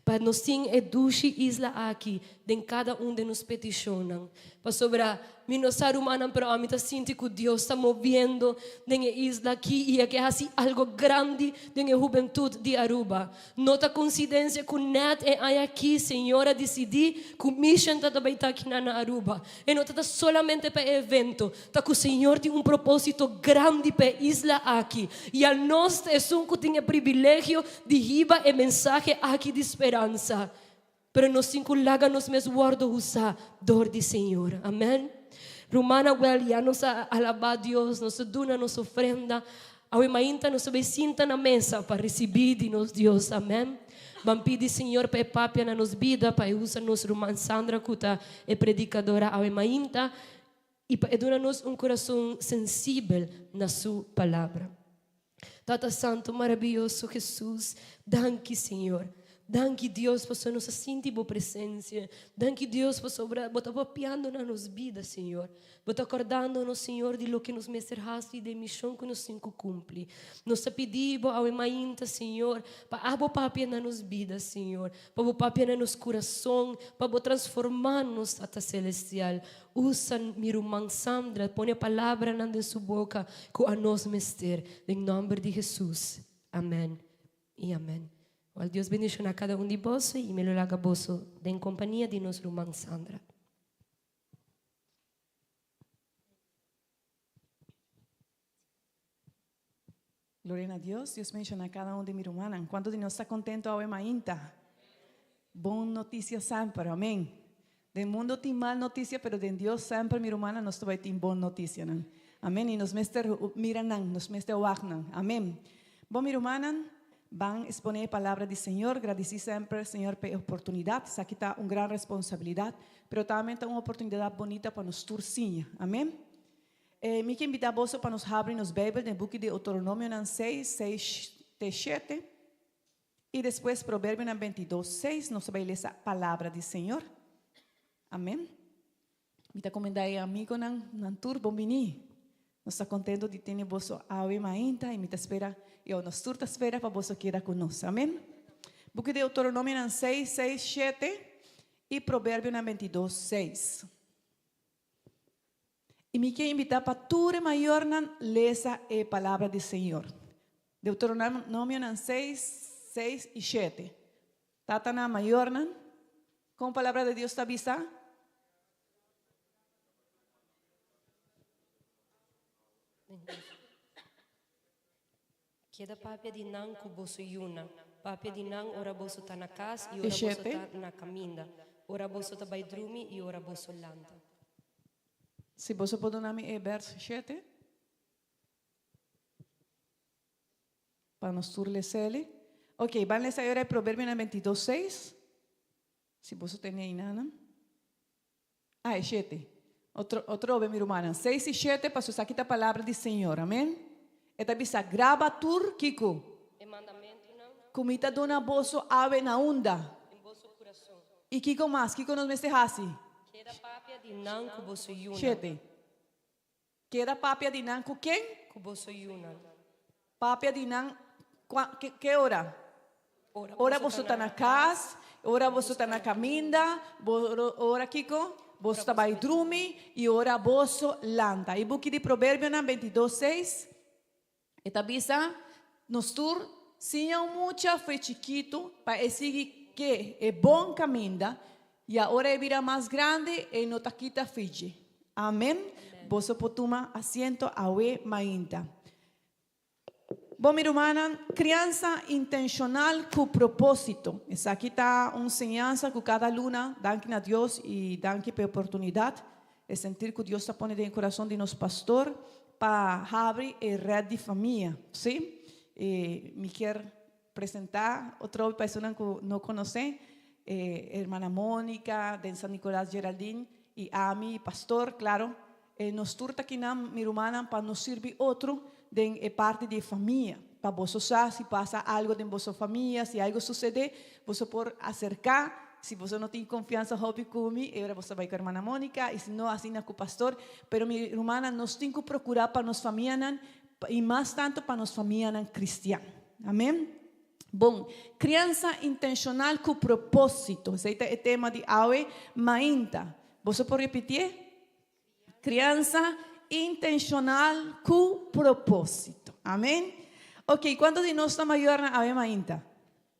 Pa nos tin e dushi isla aki den kada un den nos petishonnan. Pasobra mi no sa rumannan pero ami ta sinti ku Dios ta moviendo den e isla aki i e ke hasi algo grandi den e hubentut di Aruba. No ta konsidensia ku nèt e aña aki Señor a disidí ku Mission ta ta bai ta akinan na Aruba. E no ta ta solamente pa e evento, ta ku Señor tin un propósito grandi pa e isla aki i anos ta esun ku tin e privilegio di hiba e mensahe aki di speransa. Pero nos tin ku laga nos mes wòrdu usá dor di Señor. Amèn. Rumannan, wèl, ya nos a alabá Dios, nos a duna nos ofrenda. Awe mainta nos ta bai sinta na mesa pa risibí di nos Dios. Amèn. Ban pidi Señor pa e papia na nos bida, pa e usa nos ruman Sandra ku ta e predikadora awe mainta, i pa e duna nos un kurason sensibel na su palabra. Tata Santo marabiyoso Hesus, danki Señor. Danki Dios pasobra nos a sinti bo presencia. Danki Dios pasobra bo ta papiando na nos bida Señor. Bo ta kordando nos Señor di loke nos mester hasi i di e mishon ku nos tin ku kumpli. Nos ta pidi bo awe mainta Señor pa abo papia na nos bida Señor, pa bo papia na nos kurason, pa bo transforma nos Tata Celestial. Usa mi ruman Sandra, pone palabranan den su boka ku anos mester, den nòmber di Hesus. Amèn i amèn. Wèl, Dios bendishoná kada un di boso i mi lo laga boso den kompania di nos ruman Sandra. Gloria na Dios, Dios bendishoná kada un di mi rumannan. Kuantu di nos ta kontentu awe mainta? Bon notisia semper, amén. Den mundo tin mal notisia, pero den Dios semper mi rumannan nos ta bai tin bon notisianan. Amén. I nos mester mira nan, nos mester wak nan. Amén. Bon mi rumannan, ban exponé e palabra di Señor. Gradisí semper Señor pa e oportunidat. Esaki ta un gran responsabilidat, pero tambe ta un oportunidat bonita pa nos tur siña. Amén. E mi ke invitá boso pa nos habri nos Beibel den buki di Deuteronomionan seis, seis te shete, i despues Proverbionan beintidos, seis. Nos ta bai lesa palabra di Señor. Amén. Mi ta komendá e amigonan nan tur bon biní. Nos ta kontento di tene boso awe mainta i mi ta spera, i nos tur ta spera pa boso keda ku nos. Amén. Buki di Deuteronomionan seis, seis, shete i Proverbionan beintidos, seis. I mi ke invitá pa tur e mayornan lesa e Palabra di Señor. Deuteronomionan seis, seis i shete. Tatanan, mayornan, kon Palabra di Dios ta bisa? Keda papia di nan ku boso yunan. Papia di nan ora boso ta na kas i ora boso ta na kaminda, ora boso ta bai drumi i ora boso lanta. Si boso por duna mi e bèrs shete, pa nos tur les'eli. Ok, ban lesa e ora e Proverbionan beintidos seis, si boso tene einanan. Ah, e shete. Otro, otrobe, mi rumannan. Seis i shete, pasobra esaki ta palabra di Señor. Amen. E ta bisa, Graba tur kiko. E mandamentunan. Ku mi ta duna boso awe na unda. Den boso kurason. I kiko mas? Kiko nos mester hasi? Keda papia di nan ku boso yunan. Shete. Keda papia di nan ku ken? Ku boso yunan. Papia di nan kua, ke, ke ora? Ora Ora boso ta na kas, Ora boso ta na kaminda, ora kiko? Boso ta bai drumi i ora boso lanta. E buki di Proverbionan 22, 6, e ta bisa, Nos tur siña un mucha fe chikitu pa e sigui ke e bon kaminda, i ora e bira mas grandi e no ta kita fidje. Amen. Boso por tuma asiento awe mainta. Bon, mi rumannan, kriansa intenshonal ku propósito. Esaki ta un señansa ku kada luna, danki na Dios i danki pa e oportunidat, e sentir ku Dios ta pone den e kurason di nos pastor pa habri e red di famia. Sí, i mi kier presentá otro pa esunnan ku no konosé, e hermana Mónica den San Nicolas Geraldine i ami, pastor, klaro. E nos tur ta kinan, mi rumannan, pa nos sirbi otro den e parti di e famia. Pa boso sa si pasa algo den boso famia, si algo sucede, boso por acerca. Si boso no tin confiansa hopi cu mi, e ora boso ta bay cu hermana Monica, y si no, asina cu pastor. Pero mi rumannan, nos tin cu procura pa nos famianan, y mas tanto pa nos famianan cristian. Amen. Bon, criansa intencional cu proposito. Esey ta e tema di awe mainta. Boso por repitié? Criansa intencional cu propósito. Amen. Ok, cuanto di nos ta mayor na awe mainta?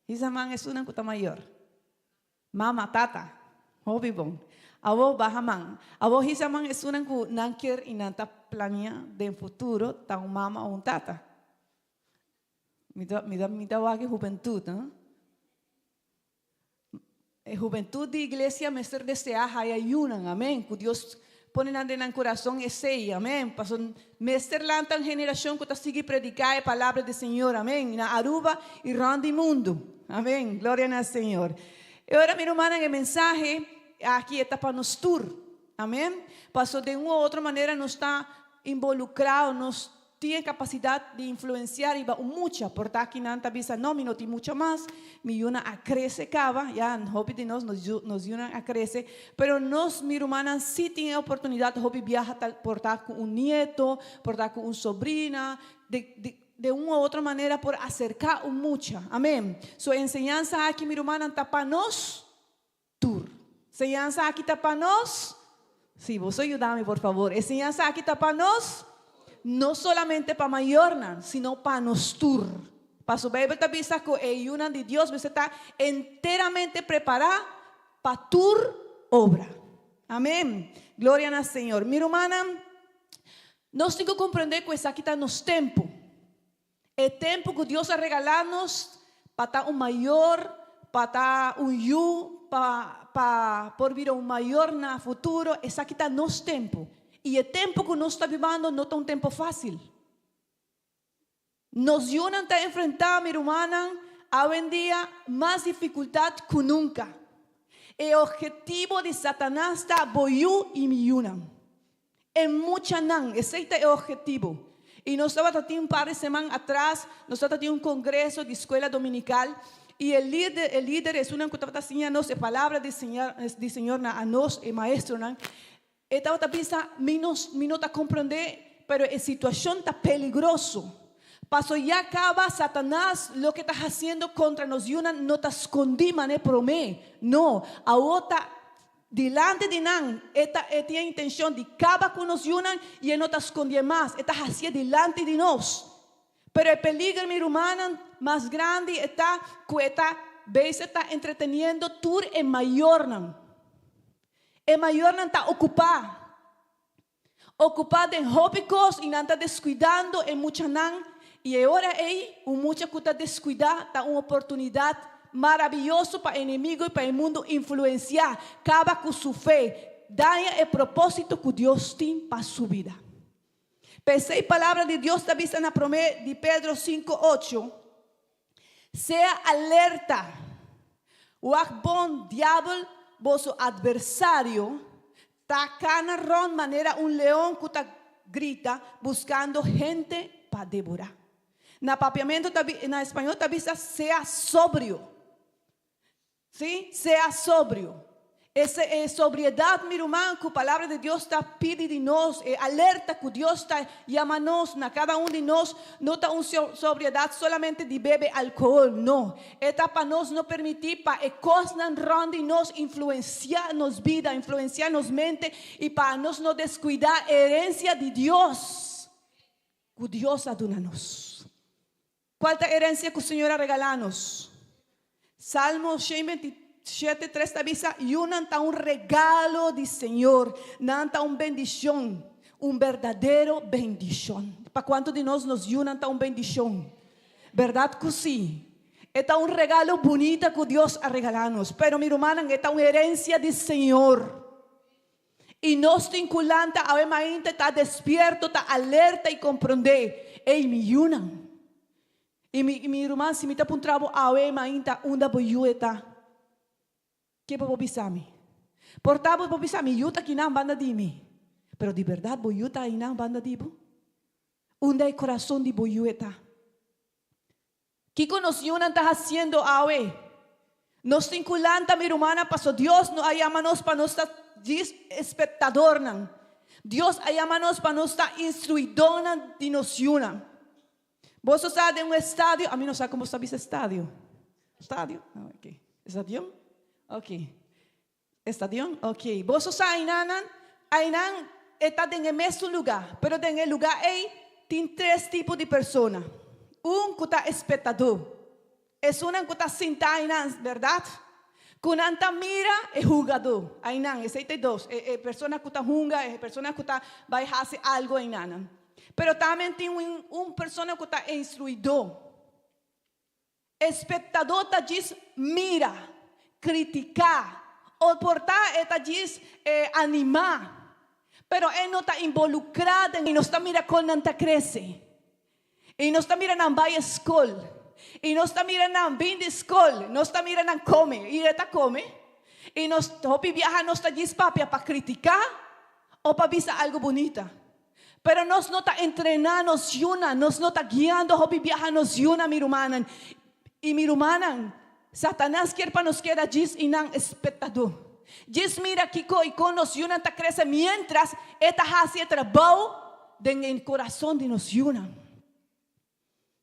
Hisa man esunnan cu ta mayor. Mama, tata. Hopi bon. Awo baha man. Awo hisa man esunnan cu nan kier y nan ta planea den futuro ta un mama o un tata. Mi ta, mi ta, mi ta wak e hubentud, huh? E hubentud di iglesia mester deseá haya yunan, amén, ku Dios pone nan den nan kurason esei, amén, paso mester lanta un generashon ku ta sigui prediká e palabra di Señor, amén, na Aruba i rònt di mundu, amén, gloria na Señor. E ora mi rumannan e mensahe aki e ta pa nos tur, amén, paso den un o otro manera nos ta involukrá o nos Tin e kapasidat di influensiá riba un mucha. Por ta kinan ta bisa, No, mi no tin mucha mas, mi yunan a krese kaba. Ya, hopi di nos, nos yu, nos yunan a krese. Pero nos, mi rumannan, sí tin e oportunidat hopi biaha ta por ta ku un nieto, por ta ku un sobrina, di, di, de un o otro manera por aserká un mucha. Amén. So, e enseñansa aki, mi rumannan, ta pa nos tur. Señansa aki ta pa nos? Sí, boso yuda mi por favor. E señansa aki ta pa nos? No solamente pa mayornan, sino pa nos tur. Paso Bijbel ta bisa ku e yunan di Dios mester ta enteramente prepará pa tur obra. Amén. Gloria na Señor. Mi rumannan, nos tin ku komprendé ku esaki ta nos tempu. E tempu ku Dios a regalá nos pa ta un mayor, pa ta un yu, pa pa por bira un mayor na futuro, esaki ta nos tempu. I e tempu ku nos ta bibando no ta un tempu fásil. Nos yunan ta enfrentá, mi rumannan, awendia mas difikultat ku nunka. E ophetivo di Satanas ta bo yu i mi yunan. E muchanan, esei ta e ophetivo. I nos tabata tin un par di seman atras, nos tabata tin un kongreso di skuela dominikal, i e lider, e lider, esunnan ku tabata siña nos e palabra di Señor, di Señor na anos, e maestronan, e tabata bisa, Mi no, mi no ta komprendé, pero e situashon ta peligroso. Paso ya kaba Satanas loke ta hasiendo kontra nos yunan no ta skondí manera promé, no, awor ta Dilanti di nan, e ta e tin e intencion di caba cu nos yunan y e no ta scondié mas, e ta hacié dilanti di nos. Pero e peliger, mi rumannan, mas grandi e ta cu e ta bezig ta entreteniendo tur e mayornan. E mayornan ta ocupa. Ocupa den hopi cos y nan ta descuidando e muchanan y e ora ey un mucha cu ta descuida ta un oportunidad maraviyoso pa enemigo y pa e mundo influencia, caba cu su fe, daña e proposito cu Dios tin pa su bida. P'esey palabra di Dios ta bisa na prome di Pedro cinco ocho, Sea alerta! Wak bon, diabel, boso adversario, ta kana rònt manera un leon ku ta grita, buskando hende pa devorá. Na papiamentu ta na español ta bisa sea sobrio. Sí, sea sobrio. E sobriedat, mi ruman, ku Palabra di Dios ta pidi di nos, e alerta ku Dios ta yama nos, na kada un di nos, no ta un sobriedat solamente di bebe alkohol, no. E ta pa nos no permití pa e kosnan rònt di nos influensiá nos bida, influensiá nos mente i pa nos no deskuidá e herensia di Dios ku Dios a duna nos. Kual ta herensia ku Señor a regalá nos? Salmo 127, 3 ta bisa, Yunan ta un regalo di Señor, nan ta un bendishon, un berdadero bendishon. Pa kuantu di nos nos yunan ta un bendishon? Bèrdat ku sí. E ta un regalo bunita ku Dios a regalá nos. Pero mi rumannan, e ta un herensia di Señor. I nos tin ku lanta awe mainta ta despierto, ta alerta i komprondé, Ey, mi yunan. I mi, mi ruman, si mi ta puntra bo awe mainta unda bo yu e ta, ke bo por bisa mi? Por ta bo por bisa mi yu ta kinan banda di mi. Pero di bèrdat bo yu ta einan banda di bo? Unda e kurason di bo yu e ta? Kiko nos yunan ta hasiendo awe? Nos tin ku lanta, mi rumannan, paso Dios no a yama nos pa nos ta djis espektadornan. Dios a yama nos pa nos ta instruidónan di nos yunan. Boso sa den un estadio, ami no sa kon boso ta bisa estadio. Stadio? Ah, ok. Estadion? Ok. Estadion? Ok. Boso sa aynanan? Aynan e ta den e mesun lugá, pero den e lugá ei tin tres tipo di persona. Un ku ta espetadó, esunnan ku ta sinta aynan, bèrdat? Ku nan ta mira e hugadó aynan, esei ta e dos, e e persona ku ta hunga, e persona ku ta bai hasi algu aynanan. Pero tamen tin un un persona ku ta instruidó. Espektadó ta djis mira, kritiká, o por ta e ta djis animá, pero e no ta involukrá den. I nos ta mira kon nan ta krese. I nos ta mira nan bai e skol. I nos ta mira nan bin di skol. Nos ta mira nan kome. I e ta kome. I nos hopi biaha nos ta djis papia pa kritiká o pa bisa algu bunita. Pero nos no ta entrená nos yunan, nos no ta guiando hopi biaha nos yunan, mi rumannan. I mi rumannan, Satanas kier pa nos keda djis i nan espektadó. Djis mira kiko i kon nos yunan ta krese miéntras e ta hasi e trabou den e kurason di nos yunan.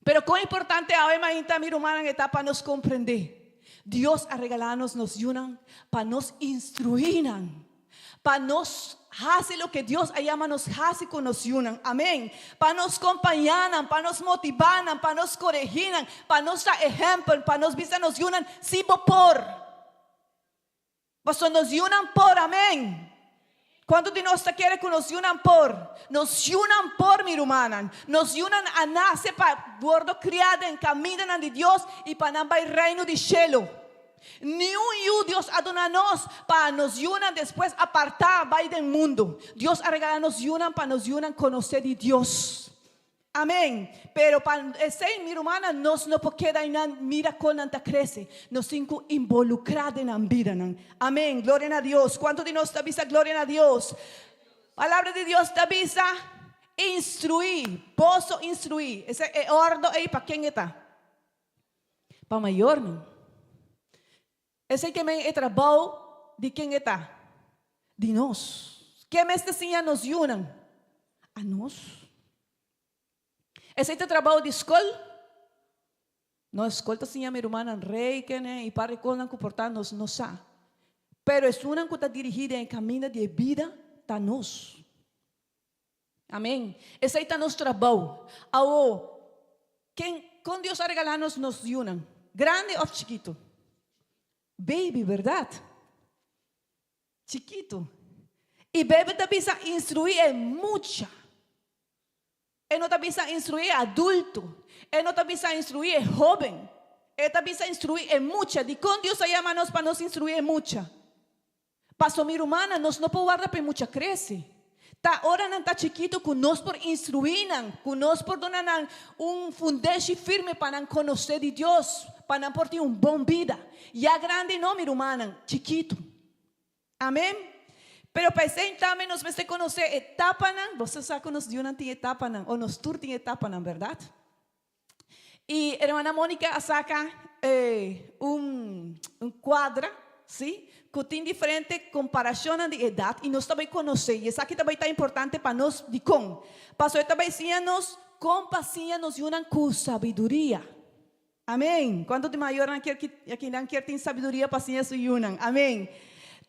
Pero kon importante awe mainta, mi rumannan, e ta pa nos komprendé Dios a regalá nos nos yunan pa nos instruí nan, pa nos hasi loke Dios a yama nos hasi ku nos yunan. Amén. Pa nos kompañá nan, pa nos motivá nan, pa nos koregí nan, pa nos ta ehèmpel, pa nos bisa nos yunan, Si bo por. Pasobra nos yunan por, amén. Kuantu di nos ta kere ku nos yunan por? Nos yunan por, mi rumannan. Nos yunan a nase pa wordo kriá den kamindanan di Dios i pa nan bai Reino di shelu. Niun yu Dios a duna nos pa nos yunan despues apartá bai den mundu. Dios a regalá nos yunan pa nos yunan konosé di Dios. Amen. Pero pa esei, mi rumannan, nos no por keda einan mira kon nan ta krese. Nos tin ku involukrá den nan bidanan. Amen. Gloria na Dios. Kuantu di nos ta bisa gloria na Dios? Palabra di Dios ta bisa, Instruí, boso instruí. Esei e òrdu ei pa ken e ta? Pa mayornan. Esei ke men e trabou di ken e ta? Di nos. Ken mester siña nos yunan? A nos. Esei ta trabou di skol? No, skol ta siña mi rumannan rekenen i par di kosnan ku por ta nos no sa. Pero esunnan ku ta dirigí den e kaminda di e bida ta nos. Amen. Esei ta nos trabou. Awo, ken, kon Dios a regalá nos nos yunan? Grandi òf chikitu? Baby, bèrdat? Chikitu. I Beibel ta bisa instruí e mucha. E no ta bisa instruí e adulto. E no ta bisa instruí e hóben. E ta bisa instruí e mucha. Dikon Dios a yama nos pa nos instruí e mucha? Paso mi rumannan, nos no por warda pa e mucha krese. Ta ora nan ta chikitu ku nos por instruí nan, ku nos por duna nan un fundeshi firme pa nan konosé di Dios, pa nan por tin un bon bida. Ya grandi no, mi rumannan, chikitu. Amen. Pero pa esei tambe nos mester konosé etapanan. Boso sa ku nos yunan tin etapanan, o nos tur tin etapanan, bèrdat? I hermana Monica a saka un un kuadra. Si, ku tin diferente komparashonnan di edat i nos ta bai konosé i esaki ta bai ta importante pa nos. Dikon? Pasobra e ta bai siña nos kon pa siña nos yunan ku sabiduria. Amén. Kuantu di mayornan kier ki akinan kier tin sabiduria pa siña su yunan? Amén.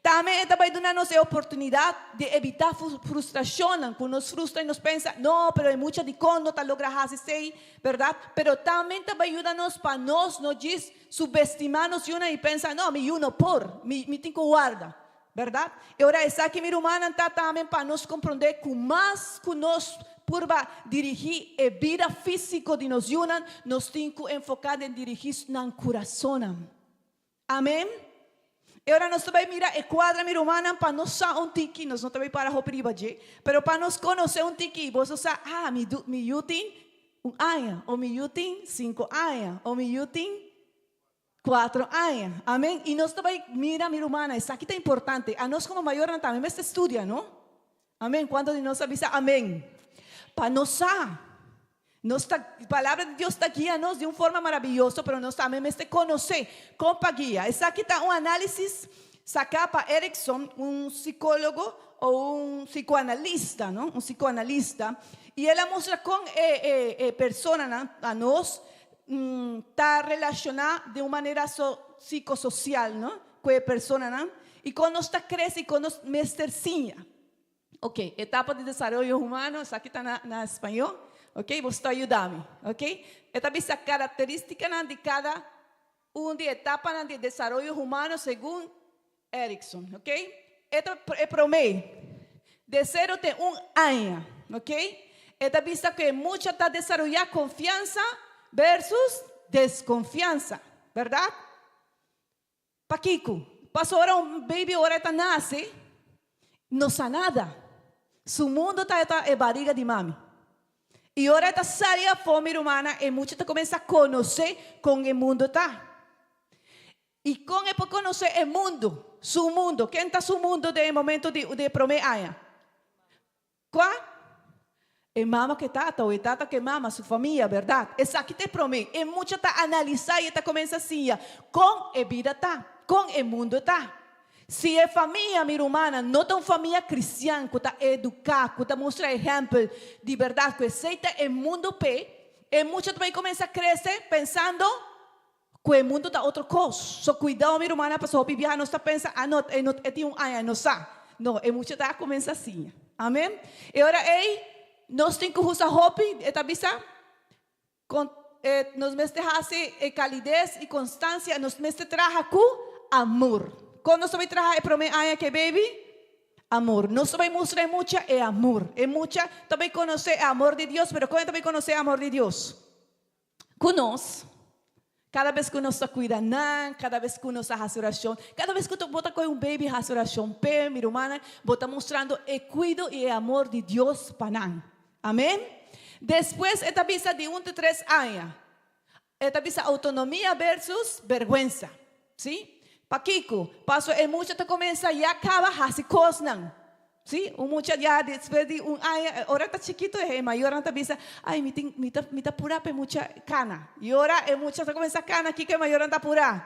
Tambe e ta bai duna nos e oportunidat di evitá frustrashonnan ku nos frustra i nos pensa, No, pero e mucha dikon no ta logra hasi esei, bèrdat? Pero tambe ta bai yuda nos pa nos no djis subestimá nos yunan i pensa, No, mi yu no por, mi mi tin ku warda. Bèrdat? E ora esaki, mi rumannan, ta tambe pa nos komprondé ku mas ku nos purba dirigí e bida físiko di nos yunan, nos tin ku enfoká den dirigí nan kurasonnan. Amèn? E ora nos ta bai mira e kuadra, mi rumannan, pa nos sa un tiki, nos no ta bai para hopi riba dje, pero pa nos konosé un tiki, boso sa, ah, mi du, mi yu tin un aña, o mi yu tin sinku aña, o mi yu tin Cuatro aña. Amen. Y nos ta bay mira, mi rumannan, esaki ta importante. Anos como mayornan tambe mester studia, no? Amen. Cuanto di nos a bisa amen? Pa nos sa. Nos ta, Palabra di Dios ta guia nos di un forma maraviyoso, pero nos tambe mester conoce con pa guia. Esaki ta un análisis sacá pa Erickson, un psicólogo o un psicoanalista, no? Un psicoanalista. Y el a mustra con e, e, e personanan, anos, ta relashoná den un manera psikososial, no, ku e personanan i kon nos ta krese i kon nos mester siña. Ok, etapa di desaroyo humano, esaki ta na na spañó, ok, boso ta yuda mi, ok. E ta bisa karakterístikanan di kada un di etapanan di desaroyo humano segun Erikson, ok. E ta e promé de sero te un aña, ok. E ta bisa ku e mucha ta desaroyá konfiansa versus deskonfiansa, bèrdat? Pakiko? Pasobra un baby ora e ta nase no sa nada. Su mundo ta ta e bariga di mami. I ora e ta sali afó, mi rumannan, e mucha ta kuminsá konosé kon e mundo ta. I kon e por konosé e mundu, su mundu? Ken ta su mundu den e momento di di e promé aña? Kua? E mama ku e tata o e tata ku e mama, su famia, bèrdat? Esaki ta e promé. E mucha ta analisá i e ta kuminsá siña kon e bida ta, kon e mundu ta. Si e famia, mi rumannan, no ta un famia kristian ku ta eduká, ku ta mustra ehèmpel di bèrdat ku esei ta e mundu p'e, e mucha ta bai kuminsá krese pensando Ku e mundu ta otro kos. So kuidou mi rumannan pasobra hopi biaha nos ta pensa ah no e no e tin un aña e no sa. No e mucha ta kuminsá siña. Amen. E ora ei nos tin ku usa hopi e ta bisa kon e nos mester hasi e kalides i konstansia nos mester traha ku amor. Kon nos ta bai traha e promé aña ku e baby? Amor. Nos ta bai mustra e mucha e amor. E mucha ta bai konosé e amor di Dios pero kon e ta bai konosé e amor di Dios? Ku nos, kada bes ku nos ta kuida nan, kada bes ku nos ta hasi orashon, kada bes ku bo ta kohe un baby hasi orashon p'e, mi rumannan, bo ta mustrando e kuido i e amor di Dios pa nan. Amen. Despues e ta bisa di un te tres aña, e ta bisa outonomia versus bergwensa. Sí? Pakiko? Pasobra e mucha ta kuminsá ya kaba hasi kosnan. Sí, un mucha ya despues di un aña, ora ta chikito e mayornan ta bisa, ay mi tin, mi ta, mi ta purá pa e mucha kana. I ora e mucha ta kuminsá kana, kiko e mayornan ta purá?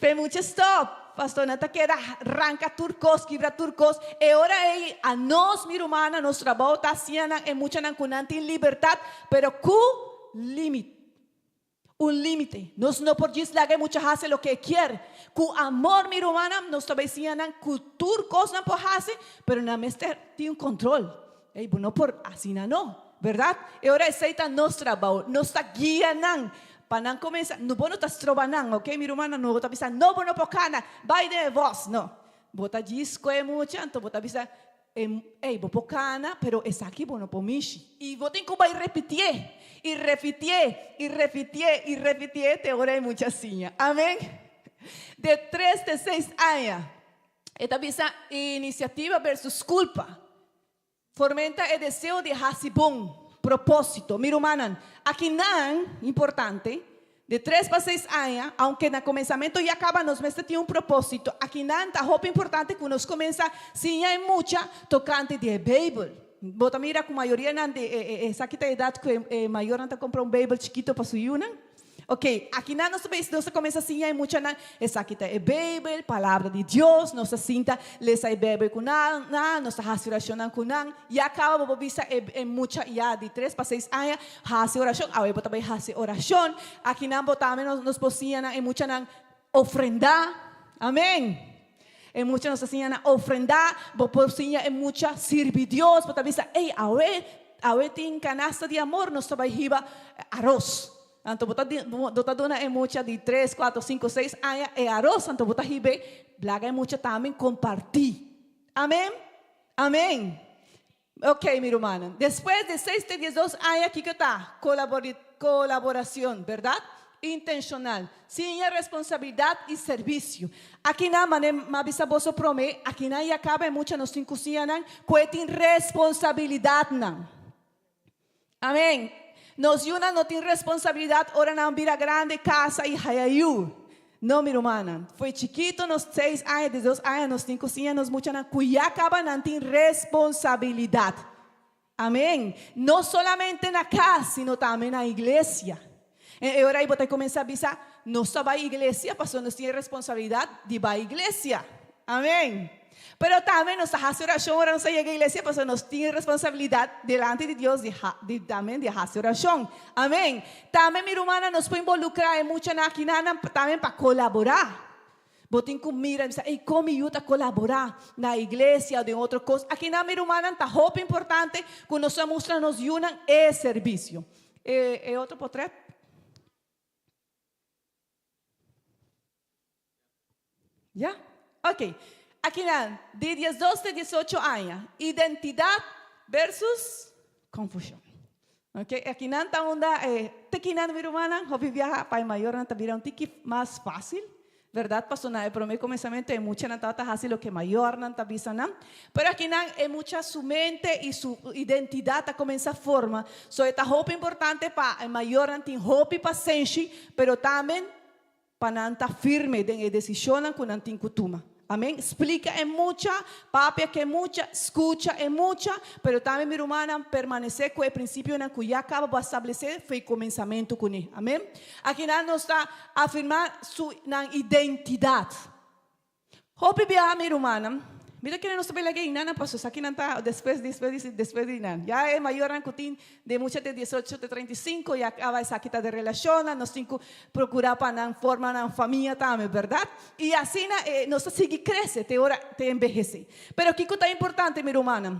Pa e mucha stòp. Pastor, nan ta keda ranka tur kos, kibra tur kos. E ora ei, anos, mi rumannan, nos trabou ta siña nan e muchanan ku nan tin libertat, pero ku límite. Un límite. Nos no por djis laga e mucha hasi loke e kier. Ku amor, mi rumannan, nos ta bai siña nan ku tur kos nan por hasi, pero nan mester tin un kontrol. Ey, bo no por asina no, bèrdat? E ora esei ta nos trabou. Nos ta guia nan pa nan kuminsá. No, bo no ta stroba nan, oke, mi rumannan? No bo ta bisa, No, bo no por kana, bai den e bòs. No. Bo ta djis ku e mucha, anto bo ta bisa, Ey, bo por cana, pero esaki bo no por mishi. Y bo tin cu bay repitié, y repitié, y repitié, y repitié te ora e mucha siña. Amen. De tres te seis aña, e ta bisa iniciativa versus culpa. Fomenta e deseo di haci bon, propósito. Mi rumannan, akinan, importante, Di tres pa seis aña, aunke na komensamentu ya kaba nos mester tin un propósito, akinan ta hopi importante ku nos kuminsá siña e mucha tokante di e Beibel. Bo ta mira ku mayorianan di e esaki ta edat ku e mayornan ta kumpra un Beibel chikitu pa su yunan. Ok, akinan nos ta bay, nos ta cuminsa siña e muchanan, esaki ta e Bijbel, Palabra di Dios, nos ta sinta lesa e Bijbel cu nan, nos ta haci oracionnan cu nan. Ya caba bo por bisa e e mucha ya di tres pa seis aña, haci oracion, awe bo ta bay haci oracion. Akinan bo tambe nos nos por siña nan e muchanan ofrenda. Amen. E mucha nos ta siña nan ofrenda, bo por siña e mucha sirbi Dios, bo ta bisa, ey awe, awe tin canasta di amor, nos ta bay hiba aros. Anto bo ta bo ta duna e mucha di tres, cuatro, cinco, seis aña e aros, anto bo ta hib'e, laga e mucha tambe comparti. Amen? Amen. Ok, mi rumannan. Despues di seis te diesdos aña kiko ta? Colaboracion, berdad? Intencional. Siña responsabilidad y servicio. Akinan, mane m'a bisa boso prome, akinan ya caba e mucha nos tin cu siña nan cu e tin responsabilidadnan. Amen. Nos yunan no tin responsabilidad ora nan bira grandi, casa y haya yu. No, mi rumannan. Fo'i chikito nos seis aña, diesdos aña nos tin cu siña nos muchanan cu ya caba nan tin responsabilidad. Amen. No solamente na cas, sino tambe na iglesia. E ora ei bo ta cuminsa bisa, Nos ta bai iglesia pasobra nos tin e responsabilidad di bai iglesia. Amen. Pero tambe nos ta haci oracion ora nos ta yega iglesia pasobra nos tin e responsabilidad delante di Dios di di tambe di haci oracion. Amen. Tambe mi rumannan nos por involucra e muchanan akinanan tambe pa colabora. Bo tin cu mira y bisa, ey, con mi yu ta colabora na iglesia o den otro cos. Akinan mi rumannan ta hopi importante cu nos a mustra nos yunan e servicio. E e otro potret. Ya? Ok. Akinan, di diesdos te diesocho aña, identidad versus confusion. Ok, akinan ta unda e tekinan mi rumannan, hopi biaha pa e mayornan ta bira un tiki mas fácil, berdad? Pasobra na e promé komensamentu e muchanan tabata hasi loke mayornan ta bisa nan. Pero akinan e mucha su mente i su identidat ta kuminsá forma. So e ta hopi importante pa e mayornan tin hopi pasenshi, pero tambe Pa nan ta firme den e desishonnan ku nan tin ku tuma. Amen. Splika e mucha, papia ku e mucha, skucha e mucha, pero tambe mi rumannan permanesé ku e prinsipionan ku ya kaba bo a stablesé for e komensamentu kuné. Amen. Akinan nos ta afirmá su nan identidat. Hopi biaha mi rumannan, mi ta kere nos ta bela gei nan paso esaki nan ta despues despues di despues di nan. Ya e mayornan ku tin de mucha te diesocho te 35 ya kaba esaki ta de relashonnan, nos tin ku prokura pa nan forma nan famia tambe, bèrdat? I asina e nos ta sigui krese te ora te enbehesé. Pero kiko ta importante mi rumannan?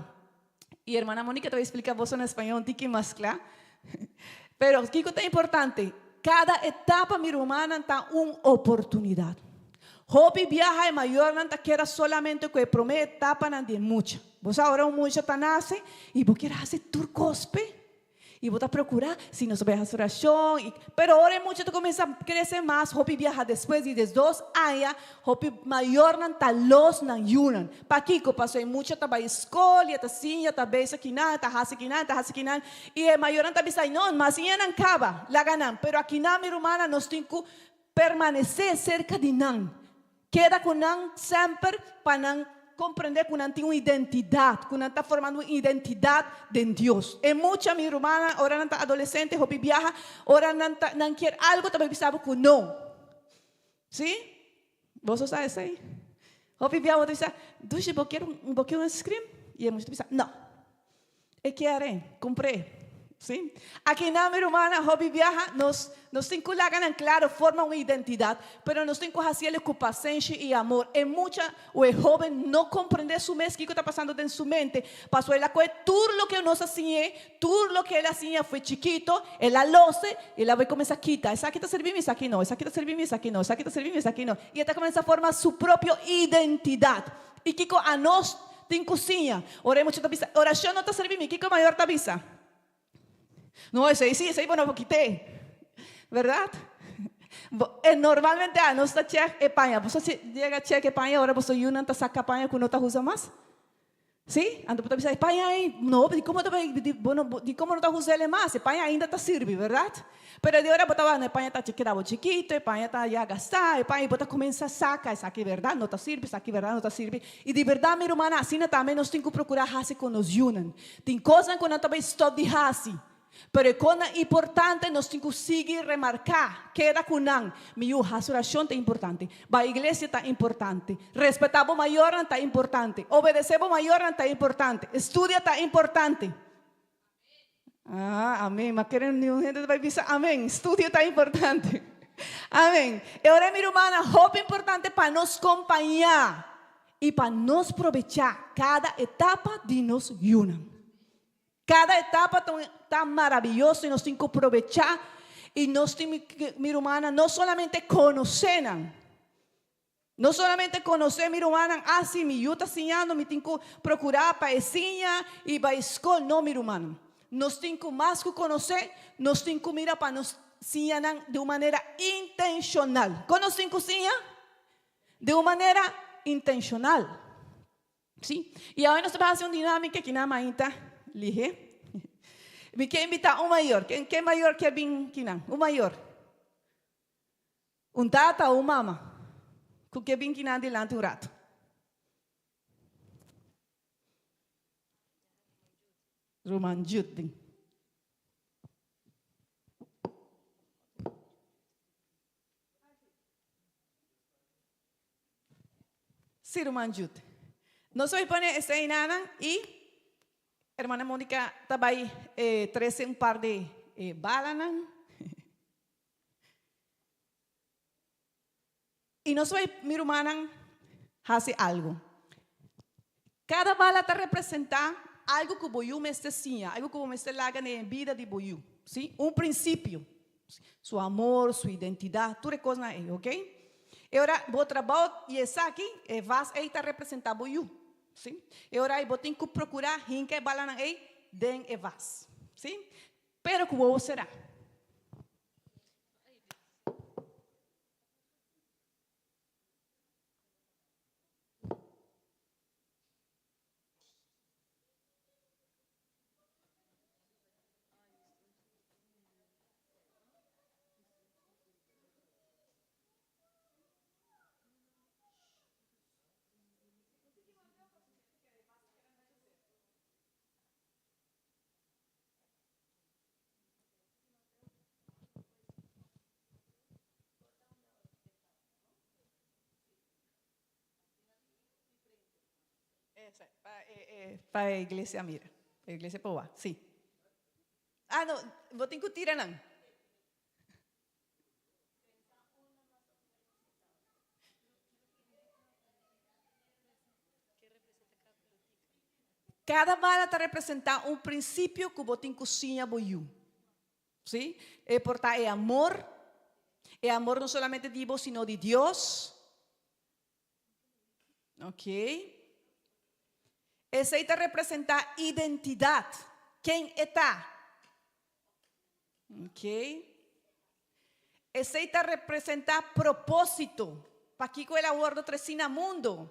I hermana Monica ta bai splika boso na español un tiki mas kla. Pero kiko ta importante? Kada etapa mi rumannan ta un oportunidat. Hopi biaha e mayornan ta keda solamente ku e promé etapanan di e mucha. Bo sa ora un mucha ta nase i bo kier hasi tur kos p'e. I bo ta procura si nos ta bai haci oracion y pero ora e mucha ta cuminsa crece mas hopi biaha despues di diesdos aña hopi mayornan ta los nan yunan. Pakico? Pasobra e mucha ta bai scol y e ta siña ta bisa kinan e ta haci kinan e ta haci kinan y e mayornan ta bisa no mas siña nan caba laga nan pero akinan mi rumannan nos tin cu permanece cerca di nan Keda ku nan semper pa nan komprendé ku nan tin un identidat, ku nan ta formando un identidat den Dios. E mucha, mi rumannan, ora nan ta adolesente, hopi biaha, ora nan ta, nan kier algu ta bai bisa bo ku no. Sí? Boso sa esei? Hopi biaha bo ta bisa, Dushi, bo kier un, bo kier un ice-cream? I e mucha ta bisa, no. E kier e, kumpr'é. Sí. Aki nan, mi rumannan, hopi biaha nos nos tin ku laga nan klaro, forma un identidat, pero nos tin ku hasi el ku pasenshi i amor. E mucha o e hóben no komprendé su mes kiko ta pasando den su mente, pasobra el a kohe tur loke nos a siñ'é, tur loke el a siña fo'i chikito, el a lose i el a bai kuminsá kita, esaki ta sirbi mi, esaki no, esaki ta sirbi mi, esaki no, esaki ta sirbi mi, esaki no. I e ta kuminsá forma su propio identidat. I kiko anos tin ku siña? Ora e mucha ta bisa, Orashon no ta sirbi mi, kiko e mayor ta bisa? No, esei sí, esei bo no por kit'é. Bèrdat? Bo, e normalmente anos ta chèk e paña. Boso a yega chèk e paña ora boso yunan ta saka paña ku no ta usa mas? Sí? Anto bo ta bisa, e paña ei, no, di komo ta bai, di bo no, di komo no ta usa el mas? E paña ainda ta sirbi, bèrdat? Pero di ora bo ta wak, no, e paña ta keda bo chikito, e paña ta ya gastá, e paña, i bo ta kuminsá saka, esaki bèrdat no ta sirbi, esaki bèrdat no ta sirbi. I di bèrdat, mi rumannan, asina tambe nos tin ku prokurá hasi ku nos yunan. Tin kosnan ku nan ta bai stòp di hasi. Pero e kosnan importante nos tin ku sigui remarká, keda ku nan. Mi yu, hasi orashon ta importante, bai iglesia ta importante, respetá bo mayornan ta importante, obedesé bo mayornan ta importante, studia ta importante. Ah, amén. Ma kere niun hende ta bai bisa amén. Studio ta importante. Amén. E ora mi rumannan, hopi importante pa nos kompañá i pa nos probechá kada etapa di nos yunan. Kada etapa ta un ta maraviyoso i nos tin ku probechá i nos tin, mi rumannan, no solamente konosé nan, No solamente konosé mi rumannan, ah si, mi yu ta siñando, mi tin ku prokurá pa e siña i bai skol. No, mi rumannan. Nos tin ku mas ku konosé, nos tin ku mira pa nos siña nan di un manera intenshonal. Kon nos tin ku siña? Di un manera intenshonal. Sí. I awe nos ta bai hasi un dinámika ki nan mainta lihé. Mi ke invitá un mayor. Ken ken mayor ke bin kinan? Un mayor. Un tata o un mama ku ke bin kinan dilanti un ratu. Ruman Jude bin. Sí, ruman Jude. Nos bai pone esei nanan i hermana Monica ta bai trese un par di balanan. I nos bai, mi rumannan, hasi algu. Kada bala ta representá algu ku bo yu mester siña, algu ku bo mester laga den e bida di bo yu, sí, un prinsipio, su amor, su identidat, tur e kosnan ei, oke? E ora bo trabou i esaki, e vas ei ta representá bo yu, sí. E ora ei bo tin ku prokurá hinka e balanan ei den e vas, sí. Pero ku wowo será. Pa e iglesia mira. Pa e iglesia por wak. Si. Ah, no, bo tin ku tira nan. Kada bala ta representá un prinsipio ku bo tin ku siña bo yu. Sí, e por ta e amor, e amor no solamente di bo sino di Dios. Ok. Esei ta representá identidat, ken e ta. Ok. Esei ta representá propósito, pakiko el a wòrdu tresí na mundu.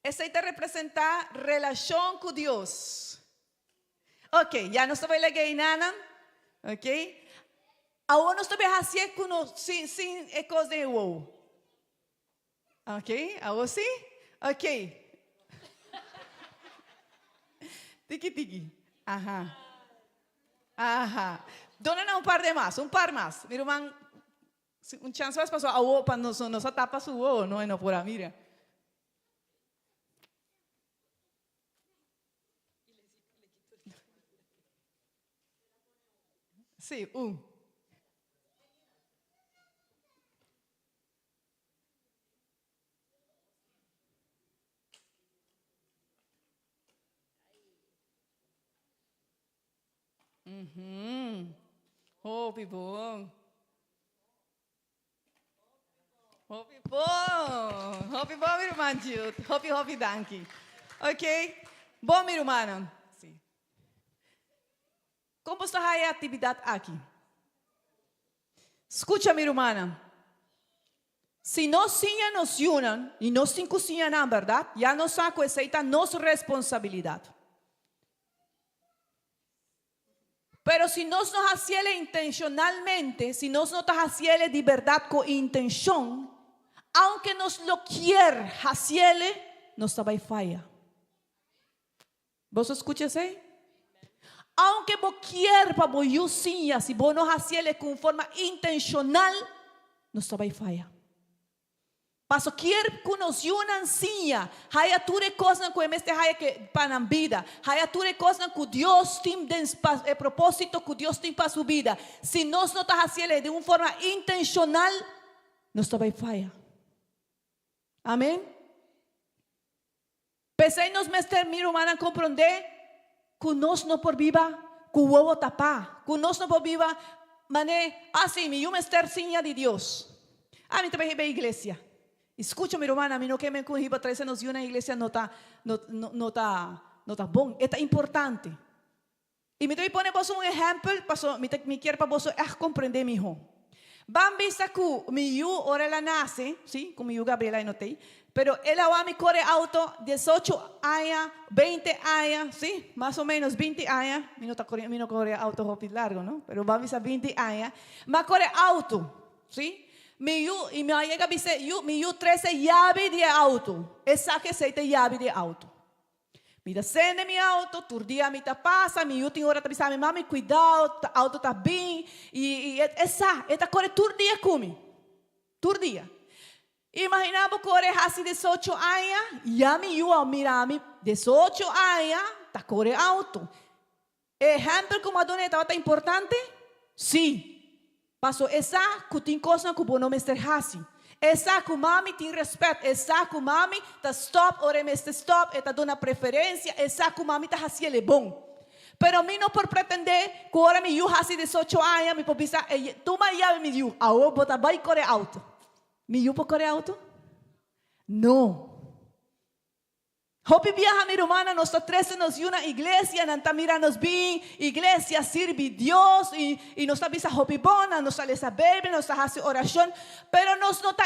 Esei ta representá relashon ku Dios. Ok, ya nos ta bai laga einanan. Ok. Awor nos ta bai hasié ku nos sin sin e kos den e wowo. Ok, awor sí? Ok. Tiki tiki. Aha. Aha. Dona nan un par de mas, un par mas. Mi ruman Si un chans mas pasobra awo pa nos nos a tapa su wowo no e no por a mira. Si un. Hopi bon. Hopi bon. Hopi bon, mi ruman Jude. Hopi, hopi danki. Ok. Bon, mi rumannan. Sí. Kon bo sta haya e aktividat aki? Skucha, mi rumannan. Si nos siña nos yunan, i nos tin ku siña nan, bèrdat? Ya nos sa ku esei ta nos responsabilidat. Pero si nos no hasiele intencionalmente, si nos no ta hasiele di berdad cu intencion, aunke nos lo kier hasiele, nos ta bay faya. Boso scucha esey? Aunke bo kier pa bo yu siña, si bo no hasiel ku un forma intenshonal, nos ta bai faya. Paso kier ku nos yunan siña, haya tur e kosnan ku e mester haya ke pa nan bida, haya tur e kosnan ku Dios tin den pa e propósito ku Dios tin pa su bida. Si nos no ta hasiel den un forma intenshonal, nos ta bai faya. Amen. P'esei nos mester, mi rumannan, komprondé ku nos no por biba ku wowo tapá, ku nos no por biba manera, Ah, sí, mi yu mester siña di Dios. Ah, mi ta bai hiba e iglesia. I skucha, mi rumannan, mi no ke men ku hiba trese nos yu na iglesia no ta, no, no, no ta, no ta bon. E ta importante. I mi ta bai pone boso un ehèmpel, pasobra mi ta, mi kier pa boso ègt komprendé mihó. Ban bisa ku mi yu ora el a nase, sí, ku mi yu Gabriela e no t'ei, pero el a wak mi kore outo diesocho aña, beinti aña, sí, mas o ménos binti aña, mi no ta kore, mi no kore outo hopi largu, no, pero ban bisa binti aña, mi a kore outo, sí. Mi yu, i mi a yega bis'é, yu, mi yu trese yabi di e outo, esaki esei ta e yabi di e outo. Mi ta sende mi auto, tur dia mi ta pasa, mi yu tin ora ta bisa mi, mami cuidao, auto ta bin, y y e sa, e ta core tur dia cu mi, tur dia. Imagina bo core haci diesocho aña, ya mi yu a mira mi diesocho aña ta core auto. E ehèmpel ku Madonna e tabata importante? Sí. Paso e sa ku tin kosnan ku bo no mester hasi. E sa ku mami tin rèspèt. E sa ku mami ta stòp ora e mester stòp, e ta duna preferensia, e sa ku mami ta hasi el e bon. Pero mi no por pretendé ku ora mi yu hasi diesocho aña mi por bisa e tuma e yabi mi yu, awor bo ta bai kore outo. Mi yu por kore outo? No. Hopi biaha mi rumannan nos ta trese nos yu na iglesia, nan ta mira nos bin iglesia sirbi Dios y y nos ta bisa hopi bon, nan nos ta lesa Bijbel, nos ta hasi oracion, pero nos no ta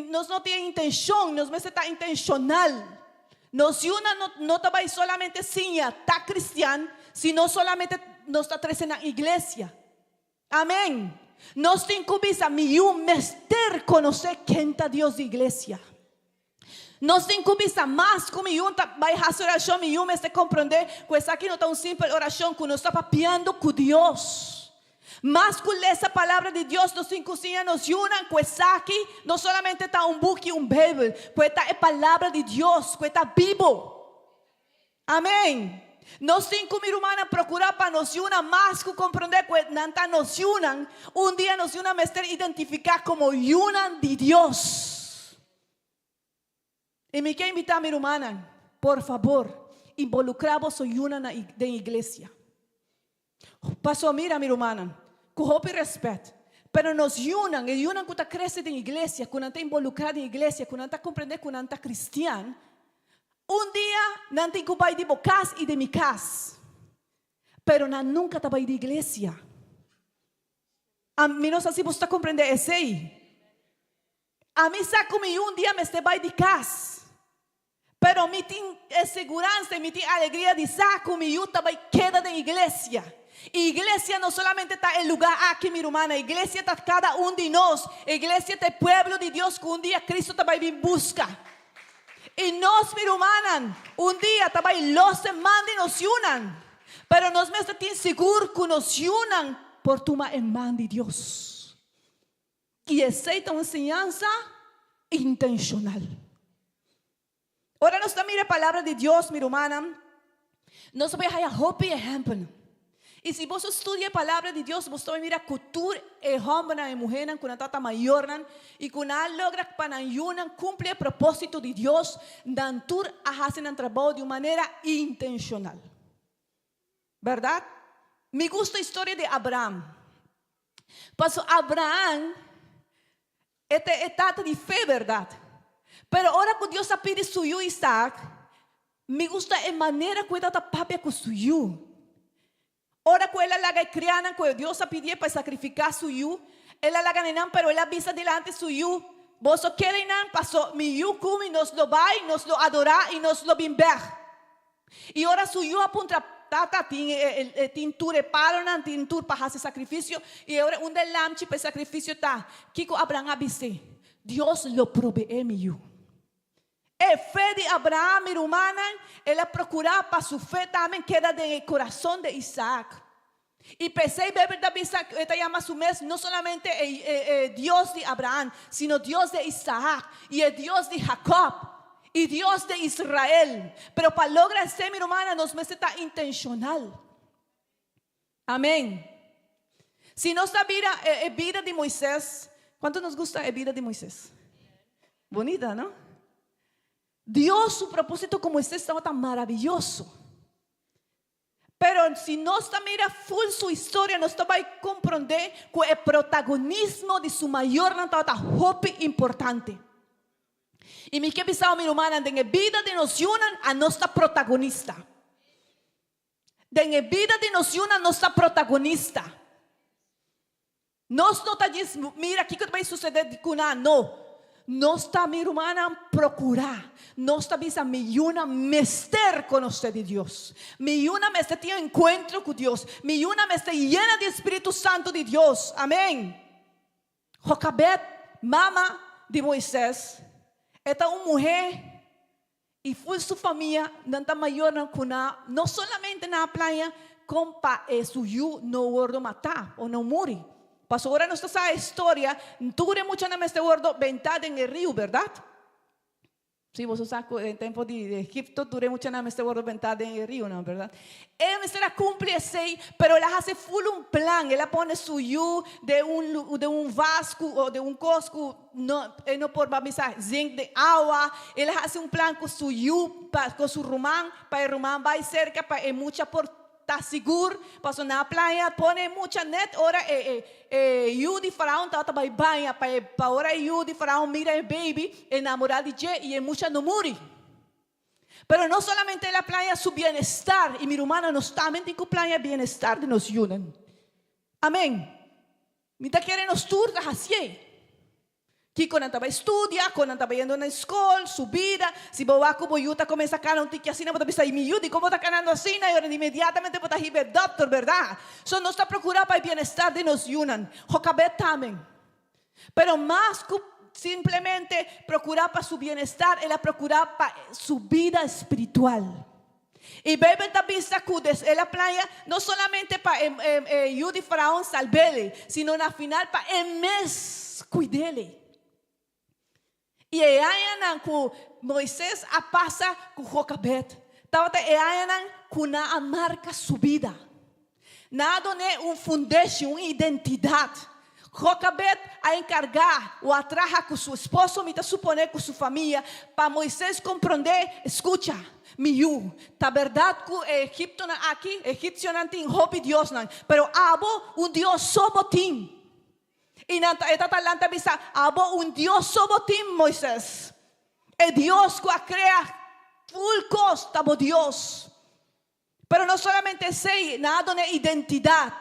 nos no tin intencion, nos mester ta intencional. Nos yunan no no ta bay solamente siña ta cristian, sino solamente nos ta trese nan iglesia. Amen. Nos tin cu bisa, mi yu mester conoce ken ta Dios di iglesia. Nos tin cu bisa mas cu mi yu ta bay haci oracion, mi yu mester comprende cu esaki no ta un simpel oracion, cu nos ta papiando cu Dios. Mas cu lesa palabra di Dios, nos tin cu siña nos yunan cu esaki no solamente ta un buki, un Bijbel, cu e ta e palabra di Dios, cu e ta bibo. Amen! Nos tin ku mi rumannan prokurá pa nos yunan mas ku komprondé ku nan ta nos yunan. Un dia nos yunan mester identifiká komo yunan di Dios. I mi ke invitá mi rumannan, por fabor, involukrá boso yunan na den iglesia. Paso mira mi rumannan, ku hopi rèspèt, pero nos yunan, e yunan ku ta krese den iglesia, ku nan ta involukrá den iglesia, ku nan ta komprendé ku nan ta kristian, un dia nan tin ku bai di bo kas i di mi kas, pero nan nunka ta bai di iglesia. Mi no sa si boso ta komprendé esei. Ami sa ku mi un dia mester bai di kas. Pero mi tin e seguransa i mi tin alegria di sa ku mi yu ta bai keda den iglesia. I iglesia no solamente ta e lugá aki, mi rumannan, iglesia ta kada un di nos. Iglesia ta e pueblo di Dios ku un dia Kristu ta bai bin buska. I nos, mi rumannan, un dia ta bai los e man di nos yunan. Pero nos mester tin sigur ku nos yunan por tuma e man di Dios. I esei ta un enseñansa intenshonal. Ora nos ta mira e Palabra di Dios, mi rumannan, nos ta por haya hopi ehèmpelnan. I si boso studia e Palabra di Dios, boso ta por mira ku tur e hòmbernan i muhénan ku nan tabata mayornan i ku nan a logra pa nan yunan kumpli e propósito di Dios, nan tur a hasi nan trabou di un manera intenshonal. Bèrdat? Mi gusta e historia di Abraham. Paso Abraham e ta e tata di fe, berdad? Pero ora cu Dios a pidi su yu Isaac, mi gusta e manera cu e tata papia cu su yu. Ora cu el a laga e crianan cu Dios a pidié pa e sacrifica su yu, el a laga nenan, pero el a bisa dilanti su yu, Boso kere nan, paso mi yu cu mi nos lo bay, nos lo adora y nos lo bin bek. I ora su yu a puntra, Tata, tin e tin tur e palonan, tin tur pa hasi sakrifisio? I e ora unda e lamchi pa e sakrifisio ta? Kiko Abraham a bis'é? Dios lo probeé, mi yu. E fe di Abraham, mi rumannan, el a procura pa su fe tambe keda den e corazon di Isaac. Y p'esey Bijbel ta bisa cu e ta yama su mes no solamente e e Dios di Abraham, sino Dios di Isaac y e Dios di Jacob y Dios di Israel. Pero pa logra esey, mi rumannan, nos mester ta intencional. Amén. Si nos ta bira e, e bida di Moisés, ¿cuánto nos gusta e bida di Moisés? Bonita, no? Dios su propósito con Moisés estaba tan maravilloso. Pero si nos ta mira full su historia, nos ta bai comprende cu e protagonismo di su mayornan tabata hopi importante. Y mi ke bisa mi rumannan, den e bida di nos yunan, a nos ta protagonista. Den e bida di nos yunan nos ta protagonista. Nos no ta djis mira kiko ta bai sucede cu nan, no. Nos ta, mi rumannan, procura. Nos ta bisa mi yunan mester conoce di Dios. Mi yunan mester tin encuentro cu Dios. Mi yunan mester yena di Spiritu Santo di Dios. Amen. Jocabed, mama di Moises, e ta un muhe I ful su famia nan ta mayornan ku na no solamente na a playa kon pa e su yu no wordo matá o no muri. Pasobra ora nos ta sa e historia, tur e muchanan mester wordo bentá den e riu, bèrdat? Sí, boso sa ku den tempo di Egipto tur e muchanan mester wordo bentá den e riunan, bèrdat? E mester a kumpli esei, pero el a hasi ful un plan, el a pone su yu den un den un vas ku o den un kos ku no e no por bisa zink den awa, el a hasi un plan ku su yu pa ku su ruman pa e ruman bai serka pa e mucha por ta sigur, pasobra na playa pone e mucha net ora e e e yu di Faraon tabata bai baña pa e pa ora e yu di Faraon mira e baby e namora di dje i e mucha no muri. Pero no solamente el a plania su bienestar, i mi rumannan nos tambe tin ku plania bienestar di nos yunan. Amen. Mi ta kere nos tur ta hasié. Kiko nan ta bai studia, kon nan ta bai yendo na skol, su bida. Si bo wak ku bo yu ta kuminsá kana un tiki asina, bo ta bisa, i mi yu, dikon bo ta kanando asina? I ora inmediatamente bo ta hiba e dòkter, bèrdat? So nos ta prokurá pa e bienestar di nos yunan. Jokabed tambe. Pero mas ku simplemente prokurá pa su bienestar, el a prokurá pa su bida spiritual. I Beibel ta bisa ku des el a plania no solamente pa e e yu di Faraon salb'el, sino na final pa e mes kuid'el. I e añanan ku Moises a pasa ku Jokabed tabata e añanan ku nan a marka su bida. Nan a dun'é un fundeshi, un identidat. Jokabed a enkargá o a traha ku su esposo, mi ta suponé ku su famia, pa Moises komprondé, Skucha, mi yu, ta bèrdat ku e egiptonan aki, egipsionan tin hopi diosnan, pero abo un Dios so bo tin. I nan ta, e tata lanta bisa, Abo un Dios so bo tin, Moises. E Dios ku a krea tur kos ta bo Dios. Pero no solamente esei, nan a duna e identidat.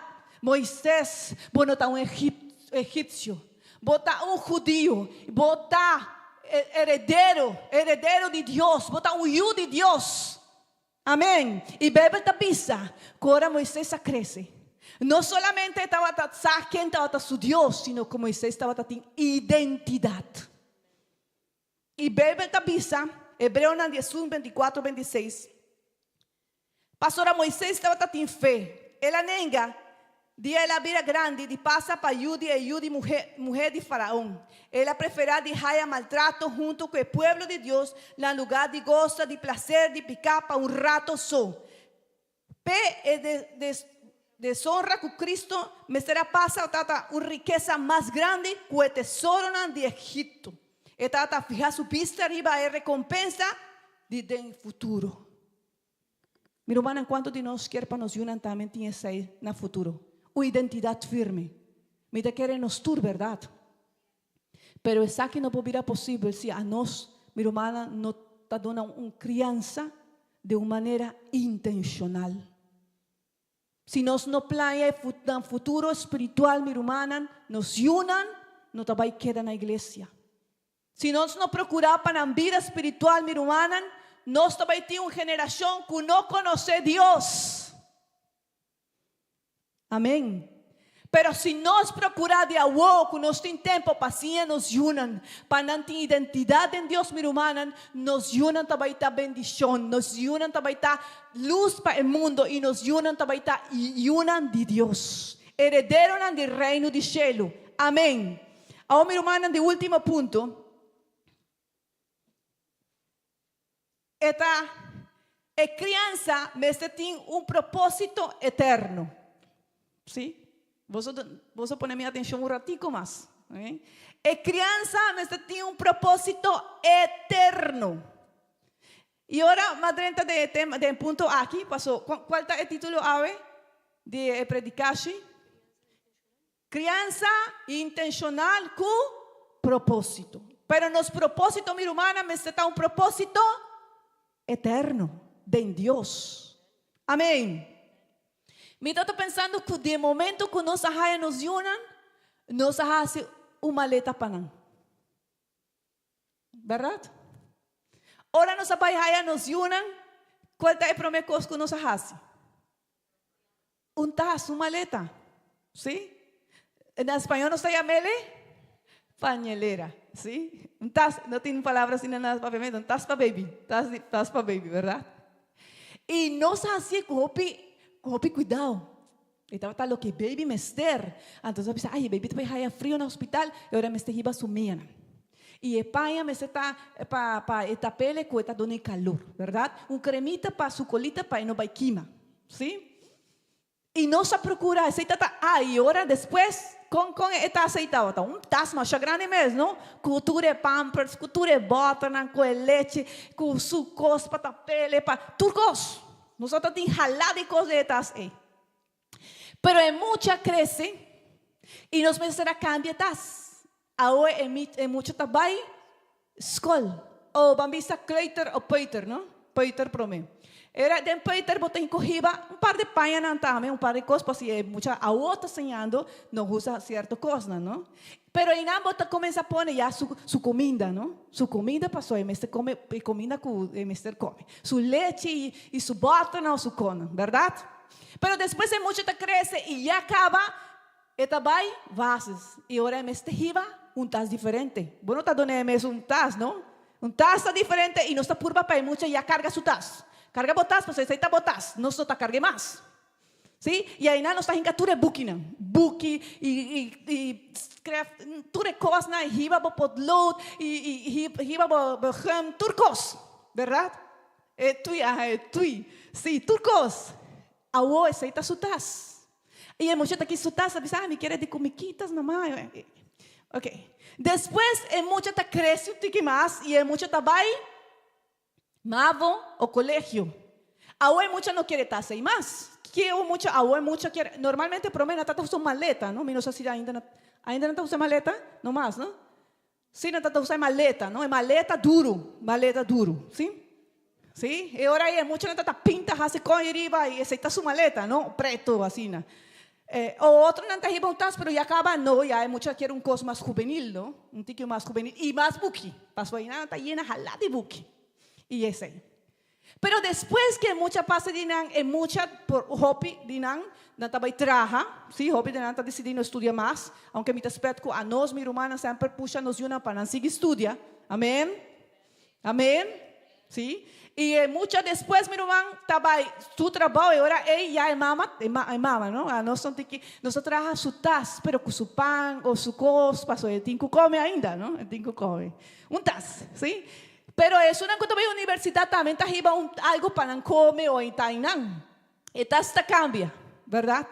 Moises, bo no ta un egipsio, bo ta un hudiu, bo ta heredero, heredero di Dios, bo ta un yu di Dios. Amen. I Beibel ta bisa ku ora Moises a krese, no solamente e tabata sa ken tabata su Dios, sino ku Moises tabata tin identidat. I Beibel ta bisa, Hebreonan 11, 24, 26, Pasobra Moises tabata tin fe, el a nenga, dia el a bira grandi, di pasa pa yu di e yu di muhé, muhé di Faraon. El a preferá di haya maltrato huntu ku e pueblo di Dios na lugá di gosa di plaser di piká pa un rato so. P'e e deshonra ku Cristo mester a pasa tabata un rikesa mas grandi ku e tesoronan di Egipto. E tabata fiha su bista riba e rekompensa di den futuro. Mi rumannan, kuantu di nos kier pa nos yunan tambe tin esei na futuro? Un identidat firme. Mi ta kere nos tur, bèrdat? Pero esaki no por bira posibel si anos, mi rumannan, no ta duna un kriansa di un manera intenshonal. Si nos no plania e nan futuro spiritual, mi rumannan, nos yunan no ta bai keda na iglesia. Si nos no prokurá pa nan bida spiritual, mi rumannan, nos ta bai tin un generashon ku no konosé Dios. Amén. Pero si nos procura di awo cu nos tin tempo pa siña nos yunan, pa nan tin identidad den Dios, mi rumannan, nos yunan ta bay ta bendicion, nos yunan ta bay ta luz pa e mundo y nos yunan ta bay ta yunan di Dios, herederonan di Reino di Shelu. Amen. Awo mi rumannan di ultimo punto. E ta, e kriansa mester tin un propósito eterno. Sí? Boso, boso pone mi atenshon un ratico mas. Okay? E kriansa mester tin un propósito eterno. I ora m'a drenta den e tema, den e punto aki, paso, kual ta e título awe di e predikashi? Kriansa intenshonal ku propósito. Pero nos propósito, mi rumannan, mester ta un propósito eterno den Dios. Amén. Mi ta ta pensando ku di e momento ku nos a haya nos yunan, nos a hasi un maleta pa nan. Bèrdat? Ora nos a bai haya nos yunan, kual ta e promé kos ku nos a hasi? Un tas, un maleta. Sí? Na spañó nos ta yam'el e pañelera. Sí? Un tas, no tin palabra asina na papiamentu, un tas pa baby, tas di, tas pa baby, bèrdat? I nos a hasié ku hopi, ku hopi kuidou. E tabata loke baby mester. Anto nos a bisa, ay, e baby ta bai haya frio na hospital, e ora mester hiba su mianan. I e paña mester ta pa pa e tapele ku e ta duna e kalor, bèrdat? Un kremita pa su kolita pa e no bai kima. Sí? I nos a procura esei ta ta a i ora despues con con e tas ei tabata un tas masha grandi mes no cu tur e pampers cu tur e boternan cu e leche cu su cos pa tapele pa tur cos nos a ta tin hala di cos den e tas ei pero e mucha crece i nos mester a cambia e tas awe e e mucha ta bay Skol. O ban bisa kleuter o peuter, no? Peuter promé. Era den peuter bo tin ku hiba un par di pañanan tambe, un par di kos, pasobra e mucha awo ta siñando no usa sierto kosnan, no? Pero einan bo ta kuminsá pone ya su su kuminda, no? Su kuminda pasobra e mester kome e kuminda ku e mester kome. Su lechi i su bòternan o su konan, bèrdat? Pero despues e mucha ta krese i ya kaba E ta bai vases i ora e mester hiba un tas diferente. Bo no ta duna e mes un tas, no? Un tas ta diferente i nos ta purba pa e mucha ya karga su tas. Karga bo tas pasobra esei ta bo tas, nos no ta karg'e mas. Sí, i einan nos ta hinka tur e bukinan, buki i i i skref, tur e kosnan, hiba bo potlood i i hiba bo bo gum, tur kos, bèrdat? E tui, aha, e tui, sí, tur kos. Awo esei ta su tas. I e mucha ta ki su tas, a bisa, ah, mi kier e di ku mi kitas, mama. Ok. Despues e mucha ta krese un tiki mas i e mucha ta bai mavo o kolegio. Awo e mucha no kier e tas ei mas. Ke un mucha, awo e mucha kier, normalmente prome nan ta ta usa un maleta, no? Mi no sa si ainda nan, ainda nan ta usa maleta? No mas, no? Sí, nan ta ta usa e maleta, no? E maleta duru, maleta duru, sí? Sí, e ora ei e muchanan ta ta pinta hasi kon ei riba i esei ta su maleta, no? Preto, asina. E otronan ta hiba un tas, pero ya kaba no, ya e mucha kier un kos mas hubenil, no? Un tiki mas hubenil i mas buki, pasobra einan ta yena hala di buki i esei. Pero despues ku e mucha pasa di nan, e mucha por hopi di nan, nan ta bai traha, sí, hopi di nan ta disidí no studia mas, aunke mi ta spet ku anos, mi rumannan semper pusha nos yunan pa nan sigui studia. Amen. Amen. Sí. I e mucha despues, mi ruman, ta bai su trabou, e ora ei ya e mama, e mama, no, anos no tin ki, nos ta traha su tas, pero ku su pan o su kos, pasobra e tin ku kome ainda, no, e tin ku kome. Un tas, sí. Pero esunnan ku ta bai universidat tambe ta hiba un algu pa nan kome o ta einan. E tas ta kambia, bèrdat?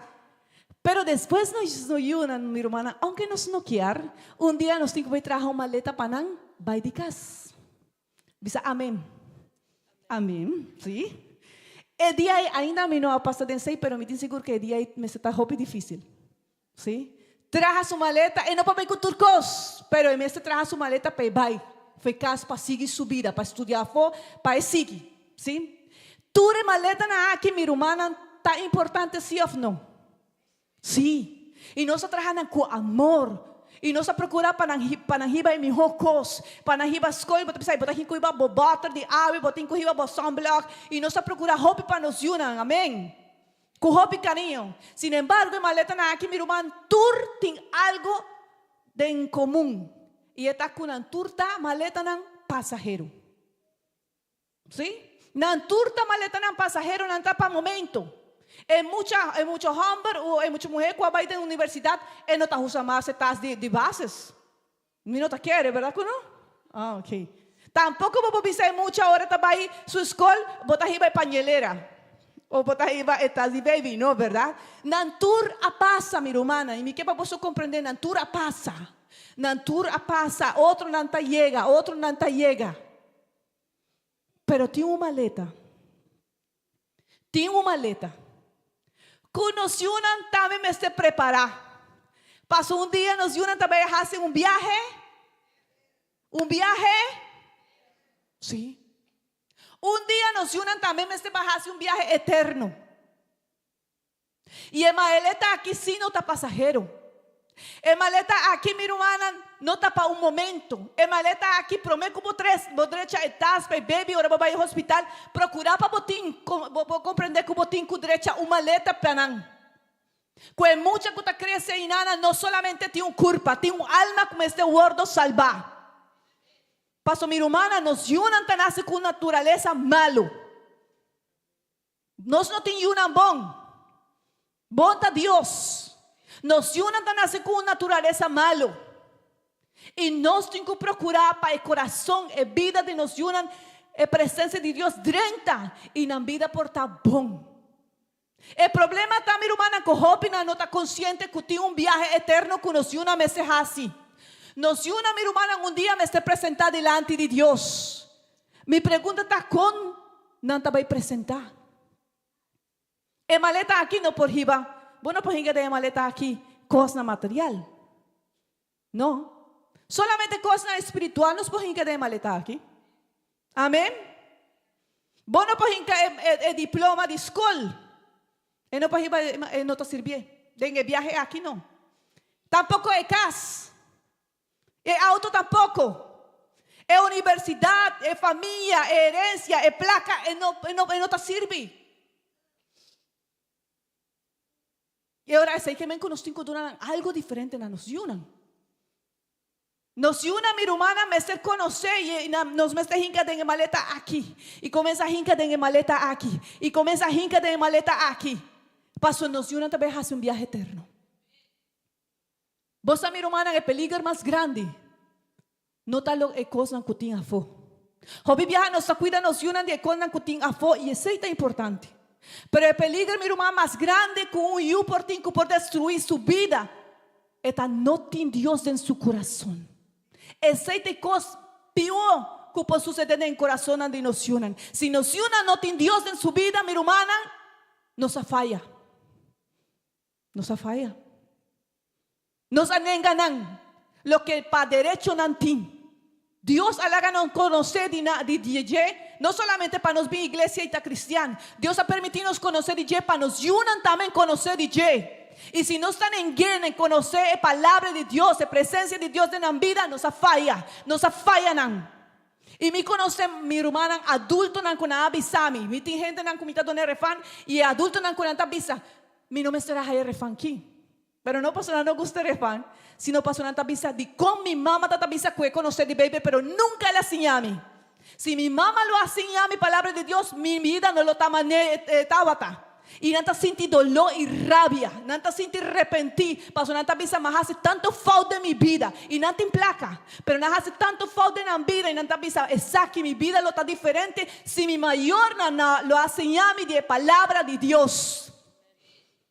Pero despues nos no yunan, mi rumannan, ounke nos no kier, un dia nos tin ku bai traha un maleta pa nan bai di kas. Bisa amen. Amen, si. E dia ei ainda mi no a pasa den esei, pero mi tin sigur ku e dia ei mester ta hopi difísil. Sí. Traha su maleta, e no por bai ku tur kos, pero e mester traha su maleta pa e bai for e kas pa sigui su bida, pa studia afó, pa e sigui. Sí. Tur e maletanan aki, mi rumannan, ta importante sí òf no? Sí. I nos a traha nan ku amor. I nos a prokurá pa nan pa nan hiba e mihó kos, pa nan hiba skol, bo ta bisa, bo ta tin ku hiba bo bòter di awe, bo tin ku hiba bo sunblock. I nos a prokurá hopi pa nos yunan. Amén. Ku hopi kariño. Sin embargo, e maletanan aki, mi ruman, tur tin algu den komun, i e ta ku nan tur ta maletanan pasahero. Sí, nan tur ta maletanan pasahero, nan ta pa momento. E mucha, e mucha hòmber o e mucha muhé ku a bai den universidat, e no ta usa mas e tas di di bases. Mi no ta kere, berdad ku no? Ah, ok. Tampoko bo por bisa e mucha ora ta bai su skol, bo ta hiba e pañelera o bo ta hiba e tas di baby, no, berdad? Nan tur a pasa, mi rumannan, i mi ke pa boso komprendé, nan tur a pasa. Nan tur a pasa, otronan ta yega, otronan ta yega. Pero tin un maleta. Tin un maleta. Ku nos yunan tambe mester prepará. Paso un dia nos yunan ta bai hasi un biahe. Un biahe. Sí. Un dia nos yunan tambe mester bai hasi un biahe eterno. I e maleta aki sí no ta pasahero. E maleta aki, mi rumannan, no ta pa un momento. E maleta aki, promé ku bo tres, bo drecha e tas pa e bebi ora bo bai e hospital, prokurá pa bo tin, bo bo komprendé ku bo tin ku drecha un maleta pa nan. Ku e mucha ku ta krese einanan no solamente tin un kurpa, tin un alma ku mester wòrdu salbá. Paso, mi rumannan, nos yunan ta nase ku un naturalesa malu. Nos no tin yunan bon. Bon ta Dios. Nos yunan ta nase ku un naturalesa malu. I nos tin ku prokurá pa e kurason, e bida di nos yunan, e presensia di Dios drenta i nan bida por ta bon. E problema ta, mi rumannan, ku hopinan no ta konsiente ku tin un biahe eterno ku nos yunan mester hasi. Nos yunan, mi rumannan, un dia mester presentá dilanti di Dios. Mi pregunta ta kon nan ta bai presentá? E maleta aki no por hiba, bo no por hinka den e maleta aki kosnan material. No. Solamente kosnan espiritual nos por hinka den e maleta aki. Amen. Bo no por hinka e, e, e diploma di skol. E no por hiba, e no ta sirbié. Den e biahe aki no. Tampoko e kas. E auto tampoco. E universidad, e famia, e herencia, e placa, e no, e no, e no ta sirbi. E ora esei ke men ku nos tin ku duna nan algo diferente na nos yunan. Nos yunan, mi rumannan, mester konosé i nos mester hinka den e maleta aki. I kuminsá hinka den e maleta aki. I kuminsá hinka den e maleta aki. Pasobra nos yunan ta bai hasi un biahe eterno. Bo sa mi rumannan e peliger mas grandi no ta lo e kosnan ku tin afó. Hopi biaha nos ta kuida nos yunan di e kosnan ku tin afó i esei ta importante. Pero e peliger mi ruman mas grandi ku un yu por tin ku por destruí su bida e ta no tin Dios den su kurason. Esei ta e kos pió ku por susedé den kurasonnan di nos yunan. Si nos yunan no tin Dios den su bida mi rumannan nos a faya. Nos a faya. Nos a nenga nan loke pa derecho nan tin. Dios a laga nos konosé di na di dje, no solamente pa nos bin iglesia i ta kristian. Dios a permití nos konosé di dje pa nos yunan tambe konosé di dje. I si nos ta neng'é den konosé e Palabra di Dios, e presensia di Dios den nan bida, nos a faya. Nos a faya nan. I mi konosé mi rumannan adultonan ku nan a bisa mi. Mi tin hendenan ku mi ta duna e refan i e adultonan ku nan ta bisa, Mi no mester a haya refan ki. Pero no pasobra nan no gusta refan, sino pasobra nan ta bisa dikon mi mama ta ta bisa ku e konosé di Beibel pero nunka el a siña mi. Si mi mama lo a siña mi palabra di Dios, mi bida no lo ta manera e tabata. I nan ta sinti doló i rabia. Nan ta sinti repentí pasobra nan ta bisa mi a hasi tantu fout den mi bida. I nan tin plaka, pero nan a hasi tantu fout den nan bida i nan ta bisa esaki mi bida lo ta diferente si mi mayornan lo a siña mi di e palabra di Dios.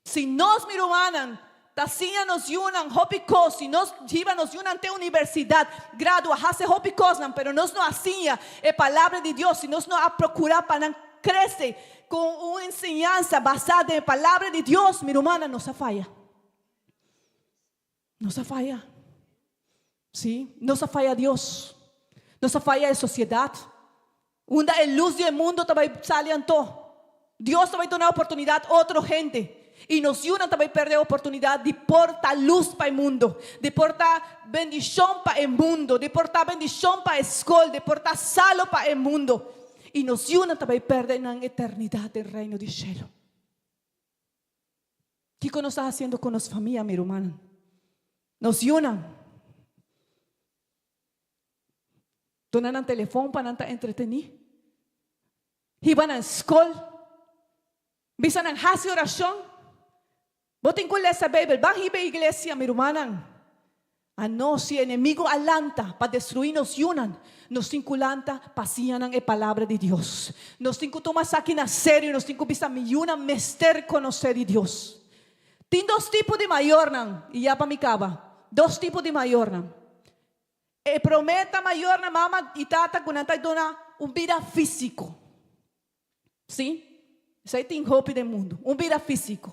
Si nos, mi rumannan, ta siña nos yunan hopi kos, si nos hiba nos yunan te universidat, gradua, hasi hopi kosnan, pero nos no a siña e Palabra di Dios, si nos no a prokurá pa nan krese ku un enseñansa basá den e Palabra di Dios, mi rumannan, nos a faya. Nos a faya. Sí, nos a faya Dios. Nos a faya e sosiedat. Unda e lus di e mundo ta bai sali anto? Dios ta bai duna oportunidat otro hende. I nos yunan ta bai perde e oportunidat di por ta lus pa e mundo, di por ta bendishon pa e mundo, di por ta bendishon pa e skol, di por ta salo pa e mundo. I nos yunan ta bai perde nan eternidat den Reino di Shelu. Kiko nos ta hasiendo ku nos famia, mi rumannan? Nos yunan duna nan telefon pa nan ta entretení, hiba nan skol, bisa nan hasi orashon. Bo tin ku lesa Beibel, ban hiba e iglesia, mi rumannan. Anos si enemigu a lanta pa destruí nos yunan, nos tin ku lanta pa siña nan e Palabra di Dios. Nos tin ku tuma esaki na serio, nos tin ku bisa mi yunan mester konosé di Dios. Tin dos tipo di mayornan, i ya pa mi kaba, dos tipo di mayornan. E promé ta mayornan, mama i tata, ku nan ta duna un bida físiko. Sí, esei tin hopi den mundu, un bida físiko.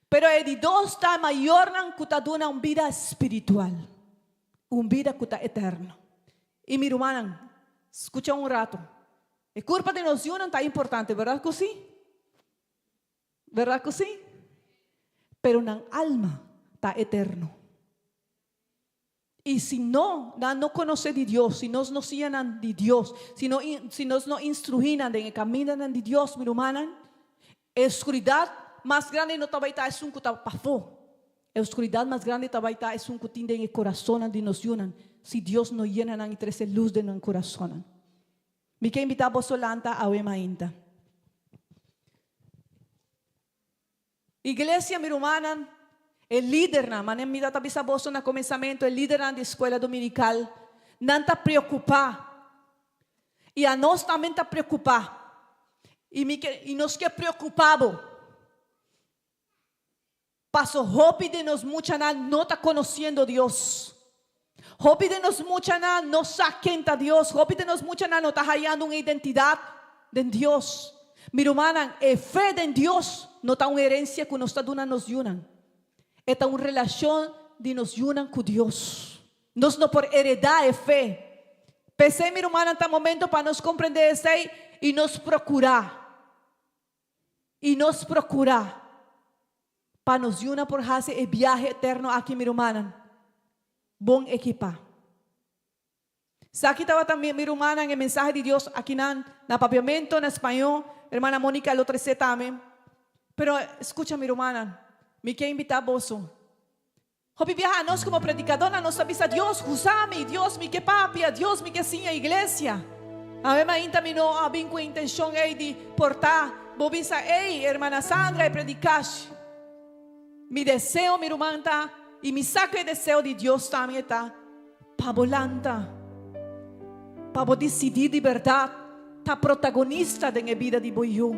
Pero e di dos ta e mayornan ku ta duna un bida spiritual, un bida ku ta eterno. I mi rumannan, skucha un ratu, e kurpa di nos yunan ta importante, bèrdat ku sí? Bèrdat ku sí? Pero nan alma ta eterno. I si no, nan no konosé di Dios, si nos no siña nan di Dios, si no si nos no instruí nan den e kamindanan di Dios, mi rumannan, e oskuridat mas grandi no ta bai ta esun ku ta pafó. E oskuridat mas grandi ta bai ta esun ku tin den e korasonnan di nos yunan, si Dios no yena nan i trese lus den nan korasonnan. Mi ke invitá boso lanta awe mainta. Iglesia, mi rumannan, e lidernan, manera mi ta bisa boso na komensamentu, e lidernan di eskuela dominikal, nan ta preokupá. I anos tambe ta preokupá. I mi ke, i nos ke preokupá bo. Paso hopi di nos muchanan no ta konosiendo Dios. Hopi di nos muchanan no sa ken ta Dios. Hopi di nos muchanan no ta hayando un identidat den Dios. Mi rumannan, e fe den Dios no ta un herensia ku nos ta duna nos yunan. E ta un relashon di nos yunan ku Dios. Nos no por heredá e fe. P'esei, mi rumannan, ta momento pa nos komprendé esei i nos prokurá. I nos prokurá pa nos yunan por hasi e biahe eterno aki, mi rumannan, bon ekipá. Esaki tabata mi, mi rumannan, e mensahe di Dios akinan na papiamento, na spañó, hermana Monica lo tresé tambe. Pero skucha mi rumannan, mi ke invitá boso. Hopi biaha nos komo predikadónan nos ta bisa, Dios, usa mi, Dios, mi ke papia, Dios, mi ke siña iglesia. Awe mainta mi no a bin ku e intenshon ei di por ta bo bisa, Ey, hermana Sandra e predikash. Mi deseo, mi ruman, ta, i mi sa ku e deseo di Dios tambe ta, pa bo lanta, pa bo disidí di bèrdat ta protagonista den e bida di bo yu.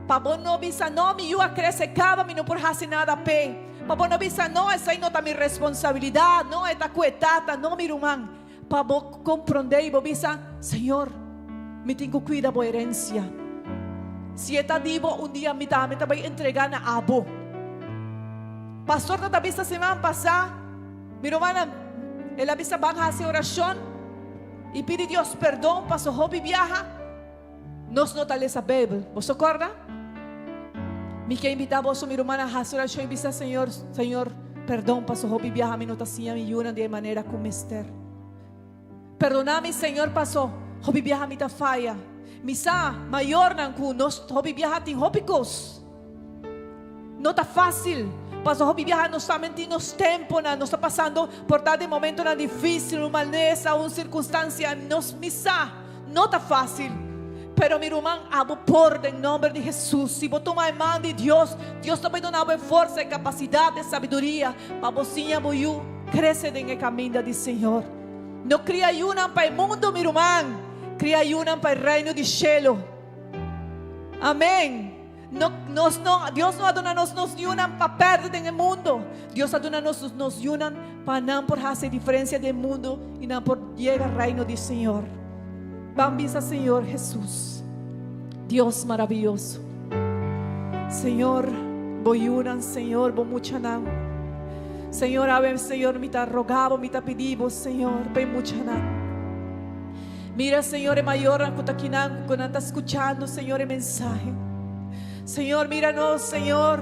Pa bo no bisa, No, mi yu a krese kaba, mi no por hasi nada p'e. Pa bo no bisa, No, esei no ta mi responsabilidat, no, e ta ku e tata. No, mi ruman, pa bo komprondé i bo bisa, Señor, mi tin ku kuida bo herensia. Si e ta di bo, un dia mi tambe ta bai entregá na abo. Pastor ta ta bisa siman pasá. Mi rumannan, el a bisa ban hasi orashon i pidi Dios perdon paso hopi biaha nos no ta lesa Beibel. Boso kòrda? Mi ke invitá boso, mi rumannan, hasi orashon i bisa Señor, Señor, perdon paso hopi biaha mi no ta siña mi yunan di e manera ku mester. Perdoná mi, Señor, paso hopi biaha mi ta faya. Mi sa, mayornan, ku nos hopi biaha tin hopi kos. No ta fácil. Paso hopi biaha nos ta menti nos temponan, nos ta pasando por ta den momentonan difícil, un malesa, un circunstancia, nos mi sa, no ta fácil. Pero mi ruman, abo por den nomber di Jesús. Si bo tuma e man di Dios, Dios ta bay duna bo e forsa, e capacidad, e sabiduria pa bo siña bo yu crece den e caminda di Señor. No cria yunan pa e mundo, mi ruman, cria yunan pa e reino di shelo. Amen. No, nos no, Dios no a duna nos nos yunan pa perde den e mundo. Dios a duna nos nos yunan pa nan por hasi e diferencia den mundo y nan por yega reino di Señor. Ban bisa Señor Jesús, Dios maravilloso. Señor, bo yunan, Señor, bo muchanan. Señor, awe, Señor, mi ta rogabo, mi ta pidibo, Señor, pa e muchanan. Mira, Señor, e mayornan ku ta kinan, ku nan ta skuchando, Señor, e mensahe. Señor, mira nos, Señor.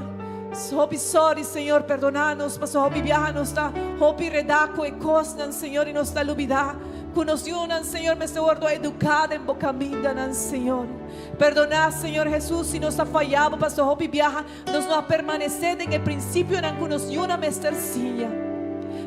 Hopi sorry, Señor, perdona nos, paso hopi biaha nos ta hopi redá ku e kosnan, Señor, i nos ta lubidá. Ku nos yunan, Señor, mester wòrdu eduká den bo kamindanan, Señor. Perdoná, Señor Hesus, si nos a fayá bo, pasobra hopi biaha nos no a permanesé den e prinsipionan ku nos yunan mester siña.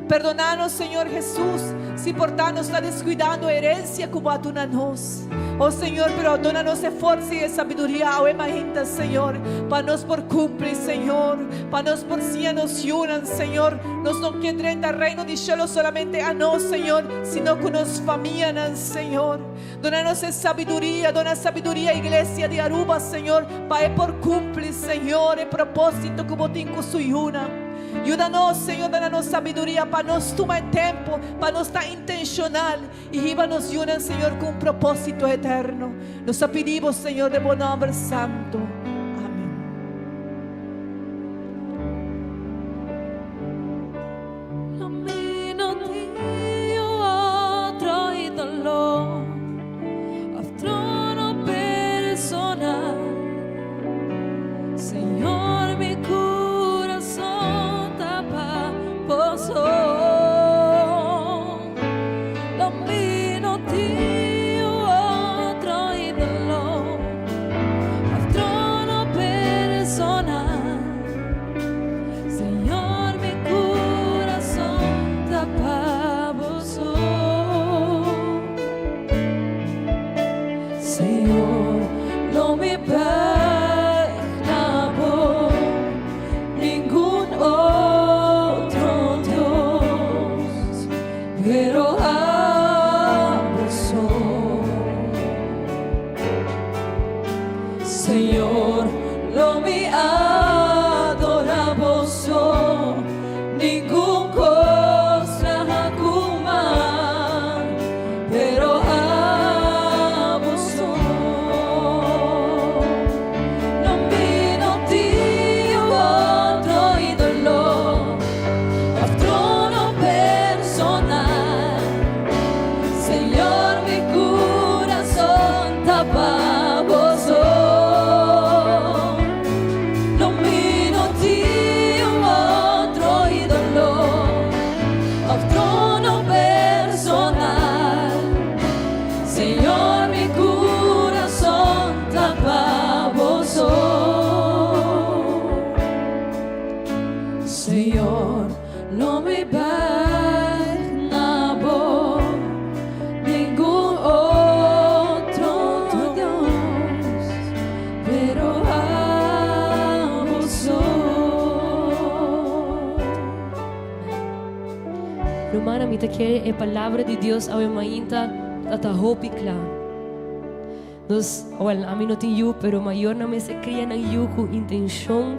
Perdoná nos, Señor Hesus, si por ta nos ta deskuidando e herensia ku bo a duna nos. O Señor, pero duna nos e forsa i e sabiduria awe mainta, Señor, pa nos por kumpli, Señor, pa nos por siña nos yunan, Señor. Nos no ke drenta Reino di Shelo solamente anos, Señor, sino ku nos famianan, Señor. Duna nos e sabiduria, duna sabiduria Iglesia di Aruba, Señor, pa e por cumpli, Señor, e propósito cu Bo tin cu Su yunan. Yuda nos, Señor, duna nos sabiduria pa nos tuma e tempo, pa nos ta intencional y hiba nos yunan, Señor, cu un propósito eterno. Nos ta pidi Bo, Señor, den Bo nomber santo. Amen. Mi no tin otro ídolo of trono personal. Señor, mi kurason ta pa Bo so. Lo mi no tin otro ídolo of trono personal. Señor, mi kurason ta pa Bo so. Señor, lo mi bèk na Bo, ningun otro Dios, pero Abo so. Señor, lo mi adorá Bo so, ningun kos traha ku man, pero Abo so. Lo mi no tin otro ídolo, of trono personal. Señor, mi kurason ta pa Bo so. Lo mi no tin otro ídolo, of trono personal. Señor, mi kurason ta pa Bo so. Señor, lo mi bèk na Bo, ningun otro Dios, pero Abo so. Rumannan, mi ta kere e palabra di Dios awe mainta ta hopi kla. Nos, well, ami no tin yu, pero mayornan mester kria nan yu ku intenshon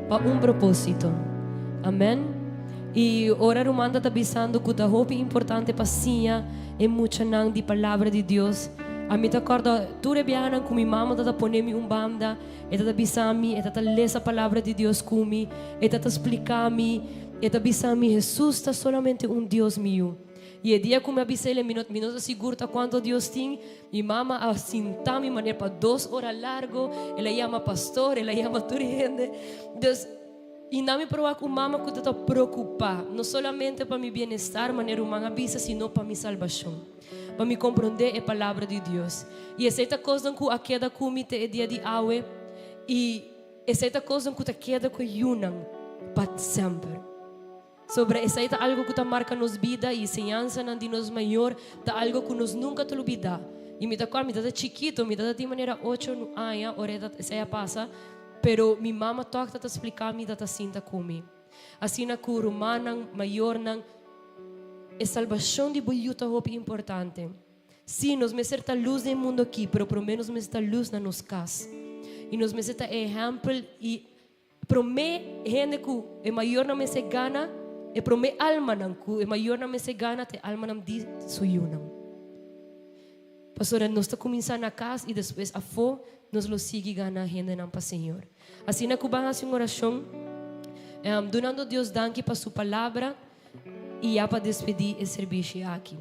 pa un propósito. Amen. I ora ruman ta bisando ku ta hopi importante pa siña e muchanan di palabra di Dios, ami ta kòrda tur e biahanan ku mi mama ta pone mi un banda, e ta bisa mi, e ta lesa palabra di Dios ku mi, e ta splika mi, e ta bisa mi, Hesus ta solamente un Dios, mi yu. I e dia ku mi a bisa ele, mi no ta sigur ta kuantu Dios tin, mi mama a sinta mi manera pa 2 ora largu, el a yama pastor, el a yama tur hende. Dus, i na mi proba ku mama ku ta preokupá, no solamente pa mi bienestar, manera ruman a bisa, sino pa mi salbashon. Pa mi komprondé e palabra di Dios. I esei ta kos ku a keda ku mi te e dia di awe, i esei ta kos ku ta keda ku yunan pa semper. Sobre esei ta algu ku ta marka nos bida i enseñansa di nos mayor ta algu ku nos nunka ta lubidá. I mi ta mi ta chikitu, mi ta di manera 8 aña, ora esei a pasa, pero mi mama toch ta splika mi ta sinta ku mi. Asina ku rumannan, mayornan, e salbashon di bo yu ta hopi importante. Si, nos mester ta lus den mundu aki, pero por lo menos mester ta lus na nos kas. I nos mester ta ehèmpel i promé hende ku e mayornan mester gana, e promé almanan ku e mayornan mester gana, ta almanan di su yunan. Pastor, nos ta kuminsá na kas i despues afó nos lo sigui gana hendenan pa Señor. Asina ku ban hasi un orashon, dunando Dios danki pa su palabra i ya pa despedí e servisio aki.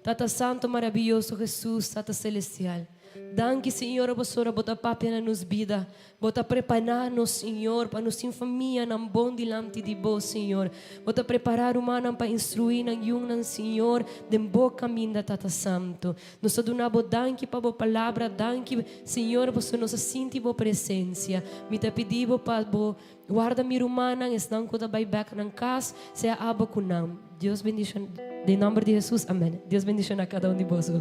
Tata Santo Maraviyoso Jesus, Tata Celestial. Danki Señor pasobra Bo ta papia na nos bida. Bo ta prepara nos Señor pa nos tin famianan bon dilanti di Bo Señor. Bo ta prepara rumannan pa instrui nan yunan Señor den Bo caminda Tata Santo. Nos ta duna Bo danki pa Bo palabra, danki Señor pasobra nos a sinti Bo presencia. Mi ta pidi Bo pa Bo warda mi rumannan, esnan cu ta bay bek nan cas, sea abo cu nan. Dios bendiciona, den nomber di Jesus, amen. Dios bendiciona cada un di boso.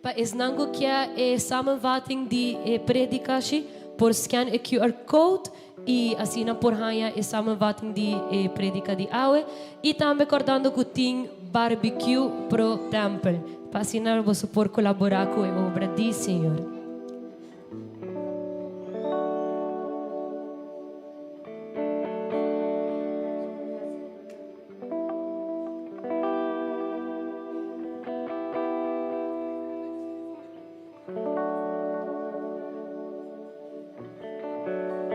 Pa esnan cu kier e samenvatting di e predicashi, por scan e QR code y asina por haya e samenvatting di e predica di awe. Y tambe cordando cu tin barbecue pro tempel, pa asina boso por colabora cu e obra di Señor.